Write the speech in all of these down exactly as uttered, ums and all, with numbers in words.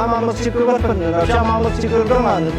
ཨ་མ་མི་གཅིག་གི་བར་དུ་འདི་འདྲ་བྱ་མ་མི་གཅིག་གི་སྒང་ང་འདི།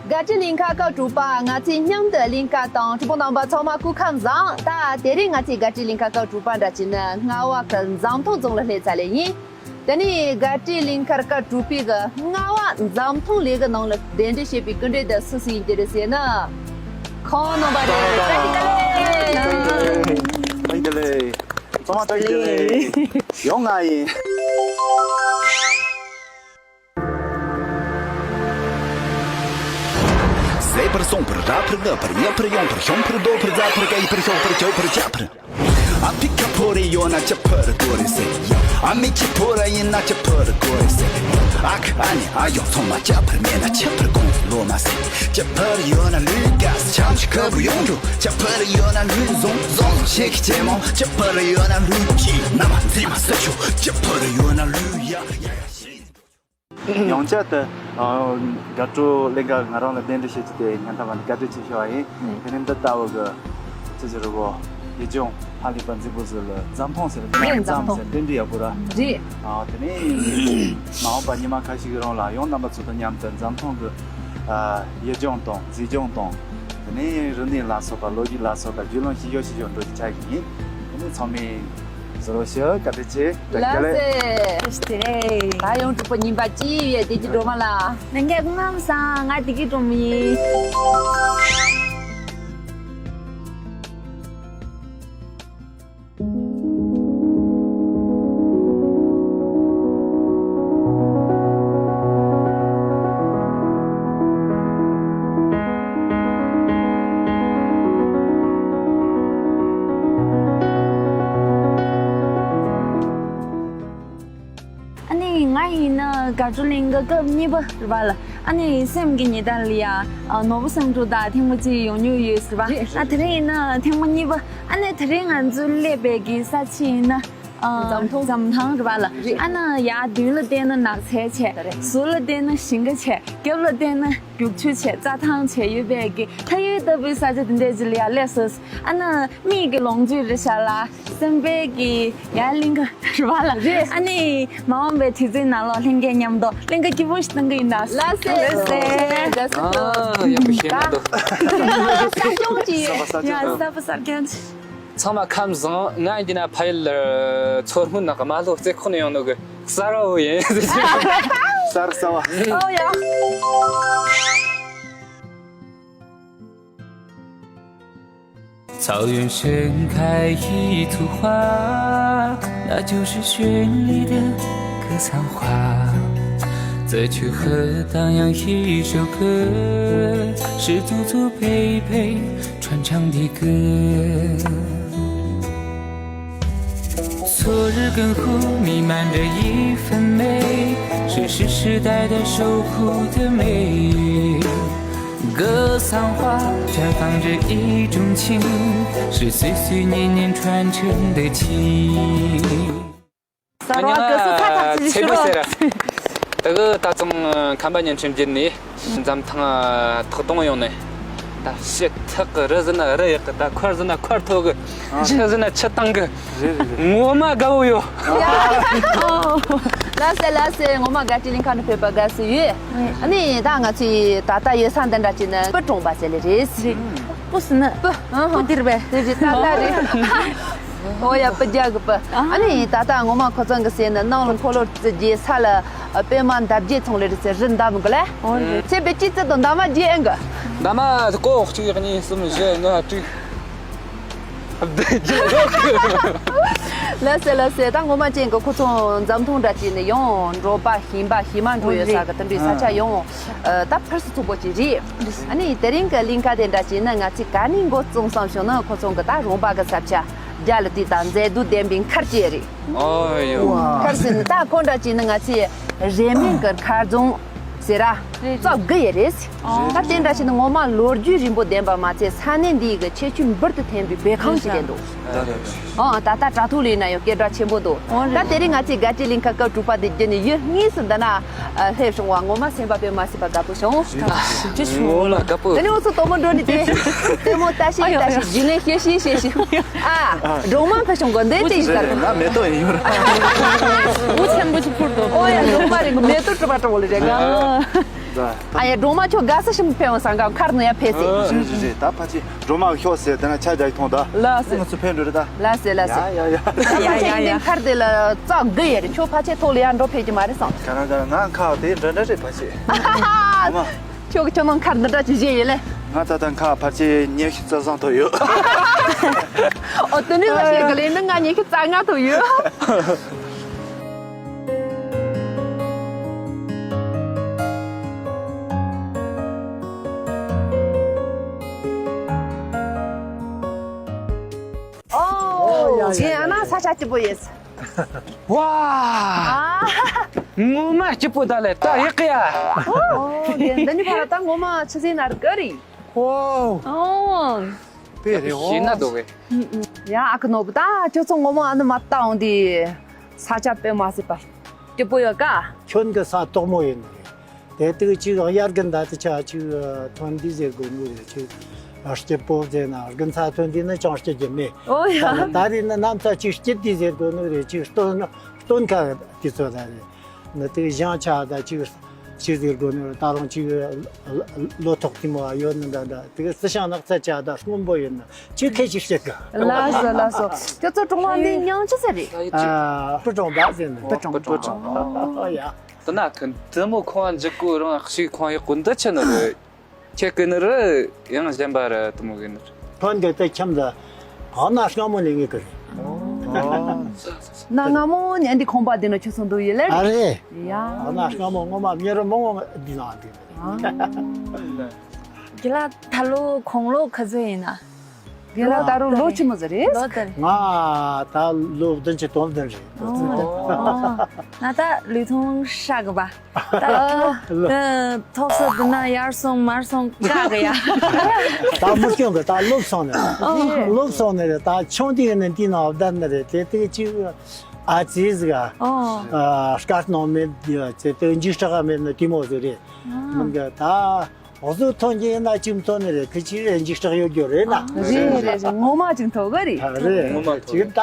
དགའ་སྤྲོའི་གླིང་ག་སྐབས་དྲུག་པ་ང་ཚོས་མཉམ་དུ་གླིང་ག་དང་གྲོགས་པོ་རྣམ་པ་ཚང་མ་སྐུ་ཁམས་བཟང་། ད་དེ་རིང་ང་ཚོའི་དགའ་སྤྲོའི་གླིང་ག་སྐབས་དྲུག་པ་འདྲ་བྱས་ནས་རྔ་བ་གི་འཛམ་ཐང་རྫོང་ལ་སླེབས་ཚར་ལེ་ཡིན། དེ་ནས་དགའ་སྤྲོའི་གླིང་ག་སྐབས་དྲུག་པའི་གི་རྔ་བ་འཛམ་ཐང་གླིང་གི་ནང་ལ་གདན་འདྲེན་བྱེད་པའི་སྐུ་མགྲོན་དེ་སུ་སུ་ཡིན་གྱི་རེད་ཟེར་ན། ཁོང་རྣམ་པ་རེད། བཀྲ་ཤིས་བདེ་ལེགས། བཀྲ་ཤིས་བདེ་ལེགས། ཚང་མ་བཀྲ་ཤིས་བདེ་ལེགས། ཡོང་ང་ཡིན། ཟད་པར་སོང་བར་རབ་འཕར་རྔུལ་བར་ཉམས་འཕར་ཡོང་བར་ཤོང་འཕར་རྡོ་འཕར་རྫ་འཕར་སྐེད་འཕར་ཤོག་འཕར་ཅོ་འཕར་ཅ་འཕར། ཨ་ཕི་ཁ་ཕོ་རེ་ཡོད་ན་ཅི་འཕར་དགོས་རེད་ཟེར། ཨ་མི་ཁྱི་ཕོ་ར་ཡིན་ན་ཅི་འཕར་དགོས་རེད་ཟེར། ཨ་ཁ་ཨ་ནེ་ཨ་ཡོང་ཚང་མ་ཅི་འཕར་མེད་ན་ཅི་འཕར་དགོས་ལོ་མ་ཟེར། ཅི་འཕར་ཡོད་ན་ལུས་དགའ་ཆམ་ཆི་ཁ་བུ་ཡོང་འགྲོ། ཅི་འཕར་ཡོད་ན་ལུས་བཟང་བཟང་ཤེས་ཀྱི་ཆེ་མོ། ཅི་འཕར་ཡོད་ན་ལུས་ཀྱི་ན་མ་འཛིན་མ་ཟེར་ཆོག་ཅི་འཕར་ཡོད་ན་ལུས་ཡ་ཡ་ཡ་ཤེས། ཡང་བསྐྱར་དུ་ཨ་དགའ་སྤྲོ་གླིང་ག་ང་རང་ལ་གདན་འདྲེན་བྱེད་རྒྱུ་དེ་ཉན་ཐོས་མ་ནི་བཀའ་དྲིན་ཆེ་ཞུ་བ་ཡིན། ཨུ། དེ་ནས་འདི་ལྟ་བུ་གི་ཅི་ཟེར་རོ་ཡུལ་ལྗོངས་ཧ་ལས་པ་མཛེས་པོ་ཟིག་ལ་འཛམ་ཐང་ཟེར་རེད། འཛམ་ཐང་ཟེར་འདི་འདྲ་ཡག་པོ་ར། རེད། ཨ་དེ་ནས་མ་འོངས་པ་ཉི་མ་ཁ་ཤས་ཀྱི་རིང་ལ་ཡང་རྣམ་པ་ཚོ་དང་མཉམ་དུ་འཛམ་ཐང་གི་ཨ་ཡུལ་ལྗོངས་དང་མཛེས་ལྗོངས་དང་། དེ་ནས་རིག་གནས་ལ་སོགས་པ་ལོ་རྒྱུས་ལ་སོགས་པ་རྒྱུས་ལོན་ཞིག་ཡོད་ཞིག་ཡོད་འགྲོ་རྒྱུ་ཆགས་ཀྱི་ཡིན། དེ་ནས་ཚང་མས་བཟོ་རོགས་ཞུ། བཀའ་དྲིན་ཆེ། བཀྲ་ཤིས་བདེ་ལེགས། ལགས་སེ། ད་ཡང་གྲོགས་པོ་ཉིན་པ་གཅིག་ཡོད་བདེ་སྐྱིད་སྒྲོལ་མ་ལགས། ལྷན་རྒྱས་སྐུ་ཁམས་བཟང་། ང་བདེ་སྐྱིད་སྒྲོལ་མ་ཡིན། ཨ་ནི་ང་ཡིན་ན་དགའ་སྤྲོ་གླིང་ག་སྐབས་གཉིས་པ་རེད་པ་ལགས། ཨ་ནི་སེམས་ཀྱི་ཉི་ཟླ་ལ་ཡ་ནོར་བུ་སེམས་སྐྱིད་དང་ཐེངས་མ་གཅིག་ཡོང་མྱོང་ཡོད་ཟེར་བ། རེད། ཨ་དེ་རིང་ཡིན་ན་ཐེངས་མ་གཉིས་པ། ཨ་ནི་དེ་རིང་ང་ཚོ་སླེབས་པའི་གི་ས་ཆ་ཡིན་ན་ཨ་འཛམ་ཐང་། འཛམ་ཐང་རེད་པ་ལགས། རེད། ཨ་ནི་ཡར་མདུན་ལ་བལྟས་ན་ནགས་ཚལ་བྱས། རེད། ཟུར་ལ་བལྟས་ན་ཞིང་ཁ་བྱས། རྒྱབ་ལ་བལྟས་ན་རྒྱུག་ཆུ་བྱས། རྩྭ་ཐང་བྱས་ཡོད་པའི་གི་ལྷ་ཡུལ་ལྟ་བུའི་ས་ཆ་དེ་འདྲས་ཅིག་ལ་ཡར་སླེབས་སོང་། ཨ་ནི་མིག་གི་ལོངས་སྤྱོད་རེད་ཤག་ལགས། སེམས་པའི་གི་ཡར་གླིང་ག་རེད་པ་ལགས། རེད། ཨ་ནི་མ་འོངས་པའི་དུས་ཚོད་ནང་ལོགས་ལྷན་རྒྱས་མཉམ་དུ་གླིང་ག་སྐྱིད་པོ་ཞིག་གཏོང་གི་ཡིན་ད། ལགས་སེ། ལགས་སེ། ལགས་སེ། ཨ་ཡག་པོ་ཞིག་གནང་འདུག་གསར་སྐྱོང་གི་ཡ་གསར་པ་གསར་སྐྱོང་། ཚང་མ་ཁམས་བཟང་། ང་འདི་ན་ཕ་ཡུལ་མཚོ་སྔོན་ནང་གི་རྨ་ལྷོ་རྩེ་ཁོག་ནས་ཡོང་ནོ་གི་གསར་བུ་ཡིན། གསར་གསར་བ། ཨོ་ཡ། 草原盛开一簇花，那就是绚丽的格桑花。再去和荡漾一首歌，是祖祖辈辈传唱的歌。昨日篝火弥漫着一份美，是世世代代守护的美。 格桑花绽放着一种情，是岁岁年年传承的情。 ཚེ་བོ་ཟེར། ད་གི་ད་ཚང་ཁམས་པ་བརྙན་འཕྲིན་བརྒྱུད་ནས་འཛམ་ཐང་ཐོག་དོང་ཡོང་ནས། ད་ཕྱི་ཐག་གི་རི་ཟིན་ན་རི་ཡག་གི། ད་འཁོར་ཟིན་ན་འཁོར་མཐོ་གི། ཆུ་ཟིན་ན་ཆུ་དྭངས་གི། རེད་རེད་རེད། ངོ་མ་དགའ་བོ་ཡོད། ཡ། ཨོ། ལགས་སེ་ལགས་སེ། ངོ་མ་དགའ་སྤྲོའི་གླིང་ག་ནས་ཕེབས་པ་དགའ་བསུ་ཡོད། ཨ་ནི་ད་ང་ཚོའི་ད་ལྟ་ཡོད་ས་འདི་འདྲ་ཅིག་ནི་སྤུ་གྲོང་པ་ཟེར་ལེ་རེད། རེད། སྤུ་ཟེར་ན་སྤུ། ཨ་ཧ། སྤུ་དེ་རེད་པས། དེ་རེད། ད་ལྟ་རེད། ཨོ་ཡ། སྤུ་རྒྱལ་གི་སྤུ། ཨ་ནི་ད་ལྟ་ངོ་མ་ཁོ་ཚང་གི་ཟེར་ན་ནང་ལ་འཁོར་ལོ་རྩི་རྒྱུ། ས་ལ་པད་མ་འདབ་བརྒྱད་ཚོང་ལེ་རེད་ཟེར། རི་འདབས་གི་ལ། ཨོ་རེད། ཚེ་བེ་ཅི་ཙི་དང་འདབ་མ་རྒྱས་ཨང་གི། འདབ་མ་ཀོ་གཅིག་གཉིས་གསུམ་བཞི་ལྔ་དྲུག་བདུན་བརྒྱད་དྲུག་ལགས་སེ་ལགས་སེ། ད་ངོ་མ་ཅན་གྱི་ཁོ་ཚོ་འཛམ་ཐང་འདྲ་ཅིག་ནས་ཡང་འབྲོག་པ་ཞིང་པ་ཞིག་མ་འགྲོ་ཡོད་ས་གི་དེ་འདྲའི་ས་ཆ་ཡང་ད་ཕུར་སུ་ཚུགས་པོ་ཅིག་རེད། ཨ་ནི་དེ་རིང་གི་གླིང་ཁ་དེ་འདྲ་ཅིག་ནི་ང་ཚོས་ག་ནས་འགོ་བཙུགས་སམ་ཞུ་ན། ཁོ་ཚོ་གི་ད་རོང་པ་གི་ས་ཆ་རྒྱ་ལ་དུས་དང་མཛེས་སྡུག་ལྡན་པའི་མཁར་ཅིག་རེད། ཨོ་ཡོ། མཁར་ཟེར་ནི་ད་ཁོ་འདྲ་ཅིག་ནི་ང་ཚོས་རེ་མིན་གི་མཁར་རྫོང་ཟེར་ར་རྩ་དགུ་ཡོད་རེད། ད་དེ་འདྲ་ཞིག་ནི་ངོ་མ་ལོ་རྒྱུས་རིང་པོ་ལྡན་པ་མ་ཚད་ས་གནས་འདི་ཡི་གི་ཁྱད་ཆོས་འབུར་དུ་ཐོན་པའི་བོད་ཁང་ཞིག་རེད་འདུག་ཨ་ད་ལྟ་དྲ་ཐོག་ལ་ཡིན་ན་ཡང་སྐད་གྲགས་ཆེན་པོ་འདུག་ད་དེ་རིང་ང་ཚོས་དགའ་སྤྲོའི་གླིང་ཁ་སྐབས་དྲུག་པ་དེ་བརྒྱུད་ནས་ཡུལ་དངོས་སུ་འདི་ན་སླེབས་བྱུང་བ་ངོ་མ་སེམས་པ་དཔེ་མ་སྲིད་པ་དགའ་པོ་བྱུང་། ངོ་ལ་དགའ་པོ། དེ་ནས་འུ་ཚོ་དོ་མོ་འགྲོ་ནས་དེ་ལྟད་མོ་ལྟ་ཤེས་ལྟ་ཤེས་རྒྱུན་ལས་ཤེས་ཤེས་ཤེས་ཤེས། ཨ་སྒྲོལ་མ་ཕེབས་བྱུང་གོ་འདི་ལྟ་ཡིན་ཟེར། ང་མེ་ཏོག་ཡིན་ཡོད་ར། འུ་ཆེན་པོ་ཅིག་ཕུར་དོ། ཨོ་ཡ་སྒྲོལ་མ་རེད་གོ་མེ་ཏོག་གྲུབ་པ་འདྲ་བོ་ལ་རེད་ག་ཨ་ཡ་སྒྲོལ་མ་ཁྱོད་དགའ་ས་ཞིམ་ཕེབས་འོང་ས་འགའ་མཁར་ནས་ཡ་ཕེབས་སྲིད། རེད་རེད་རེད། ད་ཕ་ཆེ་སྒྲོལ་མ་ཤོག་ཟེར་དེ་ན་ཆ་རྒྱག་ཐོང་ད། ལགས་སེ། ང་ཚོ་ཕན་འགྲོ་རེད་ད། ལགས་སེ་ལགས་སེ། ཡ་ཡ་ཡ། ཡ་ཡ་ཡ། མཁར་དེ་ལ་རྩ་དགུ་ཡོད་རེད། ཁྱོད་ཕལ་ཆེར་ཐོག་ལ་ཡར་འགྲོ་ཕེབས་ཀྱི་མ་རེད་བསམ། ག་རང་ག་རང་ང་ཁ་དེ་འདྲ་འདྲ་རེད་ཕ་ཆེ། ཨ་མ། ཁྱོད་ཀྱི་ཁྱོད་ནང་མཁར་འདི་འདྲ་ཅིག་བཞེས་ཡོད་ལེ། ང་ད་ལྟ་ཁ་ཕལ་ཆེར་ཉི་ཤུ་རྩ་གསུམ་ཐོབ་ཡོད། ཨོ་དེ་ནས་ལ་ཞེས་ག་ལེ་ནི་ང་ཉི་ཤུ་རྩ་ལྔ་ཐོབ་ཡོད། ཨོ་ཡ་ཡ་ཡ། ཨ་ན་ས་ཆ་སྐྱིད་པོ་ཡོད། ཝ། ཨ། ངོ་མ་སྐྱིད་པོ་ད་ལེ་ད་ཡག་གི་ཡ། ཨོ་དེ་འདི་ནི་ཕ་ར་ད་ངོ་མ་ཆུ་ཚན་ན་རི་ག་རི། ཨོ། ཨོ། དཔེ་རེད་ཤེས་ན་འོ། འདུག་གི། ཡ་ཨ་ཁུ་ནོར་བུ་ད་ཁྱོད་ཚོ་ངོ་མ་ཨ་ནི་མ་ལྟ་འོང་དེ་ས་ཆ་དཔེ་མ་སྲིད་པ་སྐྱིད་པོ་ཡོད་ཀ་ཁྱོད་ཀྱི་ས་དོག་མོ་ཡིན་ནི་རེད། དེ་དུས་གཅིག་དབྱར་དགུན་ཟླ་དུ་ཆ་གཅིག་ཐོན་དུས་ཟེར་དགོས་ནི་རེད། གཅིག་སྐྱིད་པོ་ཟེར་ན་དགུན་ཚ་ཐོན་དུས་ནི་ཅང་སྐྱིད་ཀྱི་མེད། ཨོ་ཡ། ད་ད་རེས་ནི་གནམ་ས་གཅིག་སྐྱིད་དུས་ཟེར་དགོས་ནི་རེད། གཅིག་སྟོན་སྟོན་ཁ་དུས་ཚོད་ལ་རེད། ནི་དེ་གཞན་ཆ་ད་ཅིག་ཅིག་ཟེར་དགོས་ནི་རེད། ད་རུང་ཅིག་ལོ་ཐོག་དེ་མོ་ཡོད་ནི་འདྲ་འདྲ། དེ་སི་ཤང་ནགས་ཚལ་ཆ་ད་སྔོན་པོ་ཡོད་ནི་ཅིག་ཁེ་ཅིག་བཤད་གི། ལགས་སོ་ལགས་སོ། ཁྱོད་ཚོ་གྲོང་བ་འདི་མྱང་ཆུ་ཟེར་རེད། ཨ་སྤུ་གྲོང་པ་ཟེར་ནི། སྤུ་གྲོང་པ། ཨོ་ཡ། དེ་ན་ཁོ་དེ་མོ་ཁོང་འཇིག་གོ་རང་ཞིག་ཁོང་ཡག་གོ་འདི་ཆི་ནི་རེད། ཁྱེད་ཀྱི་ནི་རི་ཡང་གཞན་པ་རི་དུ་མོ་གི་ནི་རི། ཕན་གི་དེ་ཁྱིམ་དུ་ཨ་ན་སྔ་མོ་ནས་ངེས་ཀི་རེད། ན་སྔ་མོ་ནས་འདི་ཁོང་པ་འདི་ན་ཁྱོད་ཚོ་འདུག་ཡོད་ལེ། ཨ་རེད། ཡ། ཨ་ན་སྔ་མོ་ངོ་མ་མི་རི་མང་བོ་འདི་ན་འདི། ཨ། རྒན་ལགས་ད་ལོ་དགུང་ལོ་ག་ཚོད་ཡིན་ན། རྒན་ལགས་ད་རུང་ལོ་ཆི་མོ་ཟིག་རེད། ལོ་དེར། ང་ད་ལོ་བདུན་ཅུ་དོན་བདུན་རེད། ཨོ། ང་ད་ལུས་ཐུང་ཤ་གི་པ། ད་ཐོག་སོ་འདི་ན་ཡར་སོང་མར་སོང་དགའ་གི་ཡ། ད་མི་སྐྱོན་གི་ད་ལོབས་སོང་ནི་རེད། ལོབས་སོང་ནི་རེད། ད་ཆུང་དུས་ནས་འདི་ན་བསྡད་ནི་རེད། དེ་དུས་ཅིག་ཨ་ཙི་ཟིག་ཨ་སྐར་སྣང་མེད་དེ་དུས་འཇིགས་སྐྲག་མེད་ནི་དེ་མོ་ཟིག་རེད། མི་འདི་ད། འོ་ཟོ་ཐོན་གྱི་ཡིན་ན་ཅིག་མཐོ་ནི་རེད། ཁི་ཅི་རེད་འཇིགས་སྐྲག་ཡོད་རྒྱུ་རེད་ན། རེད་རེད་རེད། ངོ་མ་ཅིག་མཐོ་གི་རེད། རེད། ངོ་མ་མཐོ་ཅིག་ད་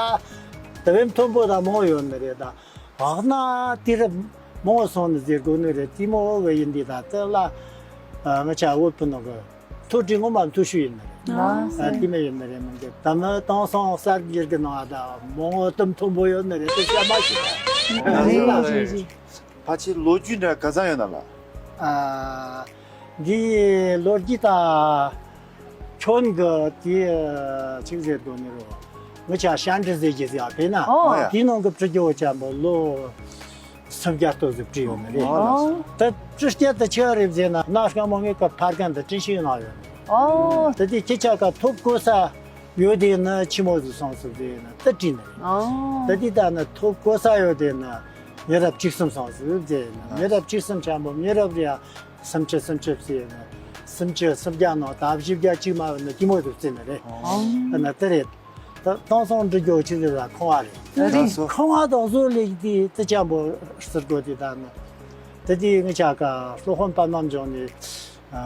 དེ་བས་མཐོན་པོ་ད་མང་ཡོད་ནི་རེད་ད། བག་ན་དེ་རུ་མང་སོང་ནི་ཟེར་དགོས་ནི་རེད། དེ་མོ་གི་ཡིན་དེ་ད་དེ་ལ་ང་ཆ་བོད་པི་ནང་གི་མཐོ་གྲས་ངོ་མ་མཐོ་ཤོས་ཡིན་ནི་རེད། ཨ་དེ་མོ་ཡིན་ནི་རེད། མི་འདི་ད་མི་དེང་སང་གསར་འགྱུར་གི་ནང་ད་མང་དུ་མཐོན་པོ་ཡོད་ནི་རེད། དེ་བཤད་མ་ཤེས་ད། རེད་རེད་རེད། ཕལ་ཆེར་ལོ་རྒྱུས་འདྲ་ག་ཚང་ཡོད་ན་ལ། ཨ། འདི་ལོ་རྒྱུས་ད་ཁྱོན་གི་དེ་ཅིག་ཟེར་དགོས་ནི་རོ། ངི་ཆ་ཤན་འདྲི་ཟེར་གྱི་ཟེར་ཡ་དཔེར་ན། ཨོ་ཡ། དེའི་ནང་གི་བྲི་རྒྱུ་བོ་ཅན་པོ་ལོ་སུམ་བརྒྱ་ལྟོ་ཟིག་བྲིས་ཡོད་ནི་རེད། ཨོ། ད་བྲི་རྒྱུ་དེ་ཆི་རེད་ཟེར་ན་གནའ་སྔ་མོ་ངའི་སྐབས་ཕར་གན་དུ་བྲིས་ཤིག་གནང་ཡོད་ནི། ཨོ། ད་དེ་ཁྱེད་ཆ་ག་ཐོབ་གོ་ས། ཡོད་དེ་ནི་ཆི་མོ་ཟིག་སོང་ཟིག་དེ་ནི་དེ་བྲིས་ནི་རེད། ཨོ། དེ་དེ་ད་ནི་ཐོབ་གོ་ས་ཡོད་དེ་ནི་མི་རབས་བཅུ་གསུམ་སོང་ཟིག་དེ་ནི་མི་རབས་བཅུ་གསུམ་ཆེན་པོ་མི་རབས་རེ་ཡ་སུམ་ཅུ་སུམ་ཅུ་ཟེར་ནི་སུམ་ཅུ་སུམ་བརྒྱ་ནང་ད་བཞི་བརྒྱ་གཅིག་མ་བུད་ནི་དེ་མོ་ཟིག་བརྩི་ནི་རེད། ཨོ། དེ་ནི་དེ་རེད། ད་དེང་སང་འབྲི་རྒྱུ་ཆི་ཟིག་ལ་ཁང་བ་རེད། རེད། ཁང་བ་དང་བཟོ་ལས་དེ་དེ་ཆེན་པོ་ཟེར་དགོས་དེ་ད་ནི་དེ་དེ་ངི་ཆ་ག་སློབ་དཔོན་པད་མ་འབྱུང་ནི་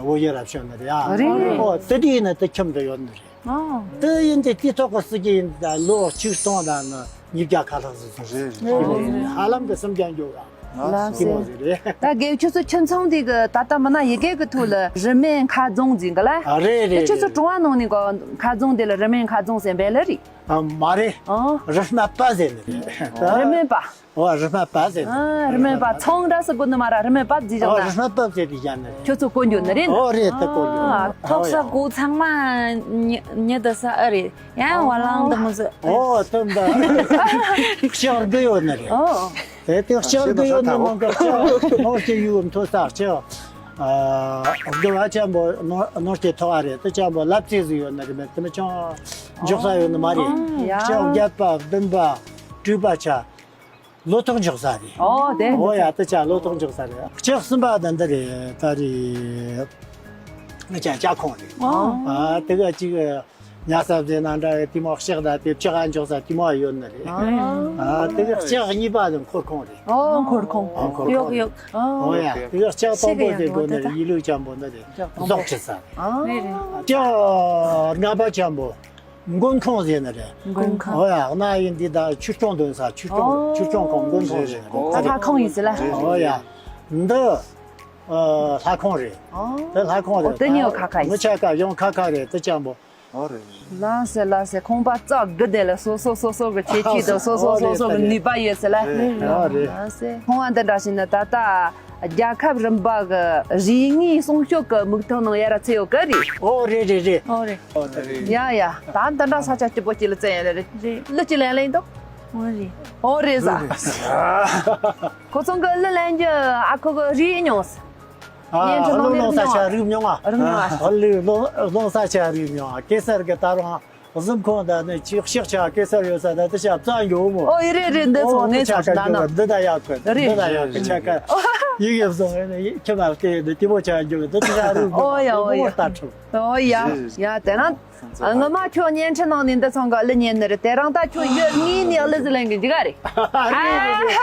བོད་ཡུལ་རབ་བྱུང་ནི་རེད་ཨ། རེད། ཨོ་དེ་དེ་ཡིན་ན་དེ་ཁྱིམ་དུ་ཡོད་ནི་རེད། ཨོ། དེ་ཡིན་དེ་དེ་ཐོག་གི་སྲིད་ཀྱི་ཡིན་ད་ལོ་ཆིག་སྟོང་དང་ནི་ཉིས་བརྒྱ་ཁ་ལྷག་ཟིག་སོང་། རེད་རེད། ཧ་ལམ་གི་སུམ་བརྒྱ་འགྱོ་ར། ལགས་སེ། ད་རྒན་ཁྱོད་ཚོ་ཁྱིམ་ཚང་འདི་གི་ད་ལྟ་མི་ན་ཡི་གེ་གི་ཐོག་ལ་རི་སྨན་མཁར་རྫོང་འཛིན་གི་ལ། ཨ་རེད་རེད། ཁྱོད་ཚོ་གྲོང་བ་ནང་ནས་གོ་མཁར་རྫོང་དེ་ལ་རི་སྨན་མཁར་རྫོང་ཟེར་འབད་ལ་རེད། ཨ་མ་རེད། ཨ། རི་སྨན་པ་ཟེར་ནི་རེད། རི་སྨན་པ། ཨོ་རི་སྨན་པ་ཟེར་ནི། ཨ་རི་སྨན་པ་ཚང་འདྲ་ཟེར་གོ་ནི་མ་ར་རི་སྨན་པ་ཟེར་ཨོ་བཞག་རི་ན། སྨན་པ་ཟེར་དེ་བཞག་ནི་རེད། ཁྱོད་ཚོ་གོ་འགྱོ་ནི་རེད། ཨོ་རེད་ད་གོ་འགྱོ། ཨ་ཐོག་ས་གོ་ཚང་མ་ཉི་ཉི་ད་ས་ཨ་རེད། ཡང་བ་ལང་དུ་མོ་ཟེར། ཨོ་དུ་འདི་ལྕགས་རྡོ་ཡོད་ནི་རེད། ཨོ། དེ་དེ་ལྕགས་རྡོ་ཡོད་ནི་མང་གི་ལྕགས་ནོར་གྱི་ཡུལ་མཐོ་ས་ལྕགས། ཨ་རྡོ་བ་ཅན་པོ་ནོར་ནོར་གྱི་མཐོ་བ་རེད། དེ་ཅན་པོ་ལབ་ཙེ་ཟིག་ཡོད་ནི་རེད། མེད་དེ་མི་ཅང་འཇོག་ས་ཡོད་ནི་མ་རེད། ཡ། ལྕགས་བརྒྱད་པ་བདུན་པ་དྲུག་པ་ཆ་ལོ་ཏོག་འཇོག་ས་རེད། ཨོ་དེ་ཨོ་ཡ་དེ་ཆ་ལོ་ཏོག་འཇོག་ས་རེད། ལྕགས་གསུམ་པ་དེ་འདི་རེད་ད་རེད། ང་ཅག་ལྕགས་ཁང་རེད། ཨོ། ཨ་དེ་ག་ཅིག་ཉ་ས་བཟས་ན་འདྲ་བའི་དེ་མོ་ལྕགས་ད་དེ་ལྕགས་ཨ་འཇོག་ས་དེ་མོ་ཡོད་ནི་རེད། ཨ་དེ་ག་ལྕགས་གཉིས་པ་དེ་འཁོར་ཁང་རེད། ཨོ་འཁོར་ཁང་། ཨོ་འཁོར་ཁང་ཡོག་ཡོག་ཨོ་ཡ་དེ་ག་ལྕགས་དང་པོ་དེ་དགོས་ནི་རེད། ཡིད་ལུས་ཅན་པོ་ནི་རེད། ལྕགས་དང་པོ་རྫོགས་ཆེ་ས་རེད། ཨོ་རེད་རེད། ལྕགས་ལྔ་པ་ཅན་པོ་མགོན་ཁང་ཟེར་ནི་རེད། མགོན་ཁང་། ཨོ་ཡ་གནའ་ཡིན་འདི་ད་ཆོས་སྐྱོང་འདོན་ས་ཆོས་སྐྱོང་ཨོ་ཆོས་སྐྱོང་ཁང་མགོན་ཁང་ཟེར་ནི་རེད། ད་ལྷ་ཁང་ཡིན་ཟེར་ལ། ཨོ་ཡ་འདི། ཨ་ལྷ་ཁང་རེད། ཨོ། དེ་ལྷ་ཁང་རེད། ཨོ་དེ་ཉོ་ཁ་ཁ་ཡིན། མི་ཆ་ཀ་ཡོང་ཁ་ཁ་རེད་དེ་ཅན་པོ། ཨོ་རེད། ལགས་སེ་ལགས་སེ། ཁང་པ་རྩ་དགུ་དེ་ལ་སོ་སོ་སོ་སོ་གི་ཁྱད་ཆོས་དང་སོ་སོ་སོ་སོ་གི་ནུས་པ་ཡོད་ཟེར་ལ། ཨོ་རེད། ལགས་སེ། ཁང་བ་འདི་འདྲ་ཞིག་ནི་ད་ལྟ་རྒྱལ་ཁབ་རིམ་པ་གི་རིག་དངོས་སྲུང་སྐྱོབ་ཀྱི་དམིགས་དོན་ནང་ཡར་ཚུད་ཡོད་གི་རེད། ཨོ་རེད་རེད་རེད། ཨོ་རེད། ཡ་ཡ། ད་འདི་འདྲ་ས་ཆ་སྐྱིད་པོ་སྐྱིད་ལ་བཙན་ཡོད་ལ་རེད། རེད། ལུ་ཅི་ལན་ལེན་འདུག་ཨོ་རེད། ཨོ་རེད་ཟ། ཁོ་ཚང་གི་ལུ་ལེན་རྒྱུ་ཨ་ཁུ་གི་རིག་མྱོང་ཟ། ཨ་བརྙན་འཕྲིན་ནང་ནས་ལུ་ལོང་ས་ཆ་རིག་མྱོང་ཨ། རིག་མྱོང་ཨ། ཨ་ལུ་ལོང་ལོང་ས་ཆ་རིག་མྱོང་ཨ། གེ་སར་གི་ད་རུང་གཟིམ་ཁང་ད་ནི་ཅིག་ཤག་ཆ་གེ་སར་ཡོད་ས་ད་དེ་ཆ་རྩ་འགྱོ་མོ། ཨོ་ཡི་རེད་རེད། འདི་ཚོ་ཨོ་ངས་དེ་ཆ་ཚོ་ཀ་ན་ན། འདི་ད་ཡག་གི་རེད། འདི་ད་ཡག་གི་ཆ་ཀ་ཡིག་ཡབ་སོང་ངས་ནི་ཁྱི་མ་སྐད་འདི་ཏི་མོ་ཆ་འགྱོ་གི་འདི་དེ་ཆ་རིག་མྱོང་ཨོ་ཡ་ཨོ་ཡ། ད་ཁྲོ། ཨོ་ཡ་ཡ། དེ་ན། ཨ་ངོ་མ་ཁྱོད་བརྙན་འཕྲིན་ནང་ནས་འདི་ཚང་ག་ལི་ཉན་ནི་རེད། དེ་རང་ད་ཁྱོད་ཡོད་ངེས་ནས་ཨ་ལི་ཟི་ལེན་གི་འཇིག་ག་རེད། ཨ་རེད་རེད་རེད།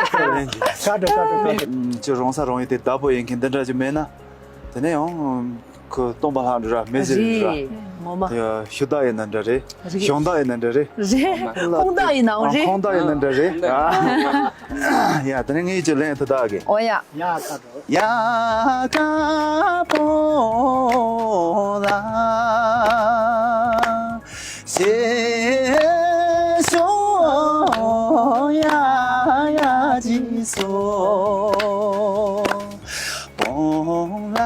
ཁ་དྲོ་ཁ་དྲོ་ཁ་དྲོ། ཅི་རོང་ས་རོང་ཡིན་དེ་བདག་པོ་ཡིན་མཁན་འདི་འདྲ་ཅིག་མེད་ན། དེ་ནས་ཡང་ཁོ་སྟོན་པ་ལྷ་འདྲ་ར་མེ་ཟེར་འདྲ་ར། རེད་ངོ་མ། དེ་ཤུ་བདག་ཡིན་ན་འདྲ་རེད། རེད། གཞོང་བདག་ཡིན་ན་འདྲ་རེད། རེད། ཁོང་བདག་ཡིན་ནའང་རེད། ཁོང་བདག་ཡིན་ན་འདྲ་རེད། ཡ་དེ་ནས་ངས་ཅི་ལན་དེ་དག་གི། ཨོ་ཡ། ཡ་ཁ་དྲོ། ཡ་ཀ་པོ་ལ་སེ་སོ་ཡ་ཡ་ཅི་སོ་པོ་ལ་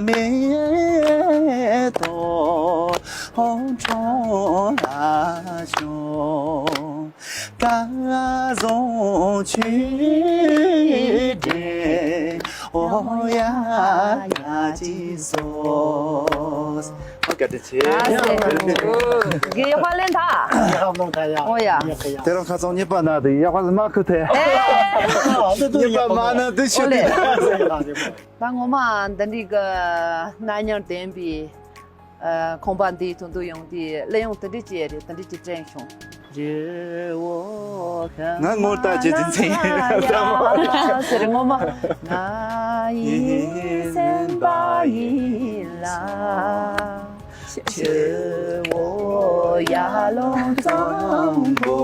མེ་ཏོ་ཁྲོ་ལ་ཤོ། ཀ་ཟོ་ཆུ་འདྲེ་ཨོ་ཡ་ཡ་ཅི་སོ། ཨོ་བཀའ་དྲིན་ཆེ། ཨ་ཟེ། གི་ཡག་པ་ལེན་ཐ། ཡག་པ་ལེན་ཐ་ཡ། ཨོ་ཡ། ཡག་གི་ཡ། དེ་རང་ཁ་ཚང་གཉིས་པ་ན་དེ་ཡག་པ་ལ་མ་ཁུ་ཐེ། ཨེ། ཨ་འདི་དུ་གཉིས་པ་ཡག་པ་མ་ན་དུ་ཤི་ཨོ་ལེ། དེ། ད་ངོ་མ་འདི་འདྲའི་གི་གནའ་ཉམས་ལྡན་པའི། ཨ་ཁང་པ་འདིའི་དོན་དུ་ཡོང་དུས་གླུ་དབྱངས་དེ་འདྲ་ཅིག་རེད། དེ་འདྲ་ཅིག་དྲན་བྱུང་། ང་ངོ་ལྟ་ཅི་ཅི་ཚེ་ཡིན་ལྟ་མོ། ཟེར་ངོ་མ། ང་ཡི་སེམས་པ་ཡིན་ལ། ཆུ་བོ་ཡར་ལོངས་གཙང་པོ།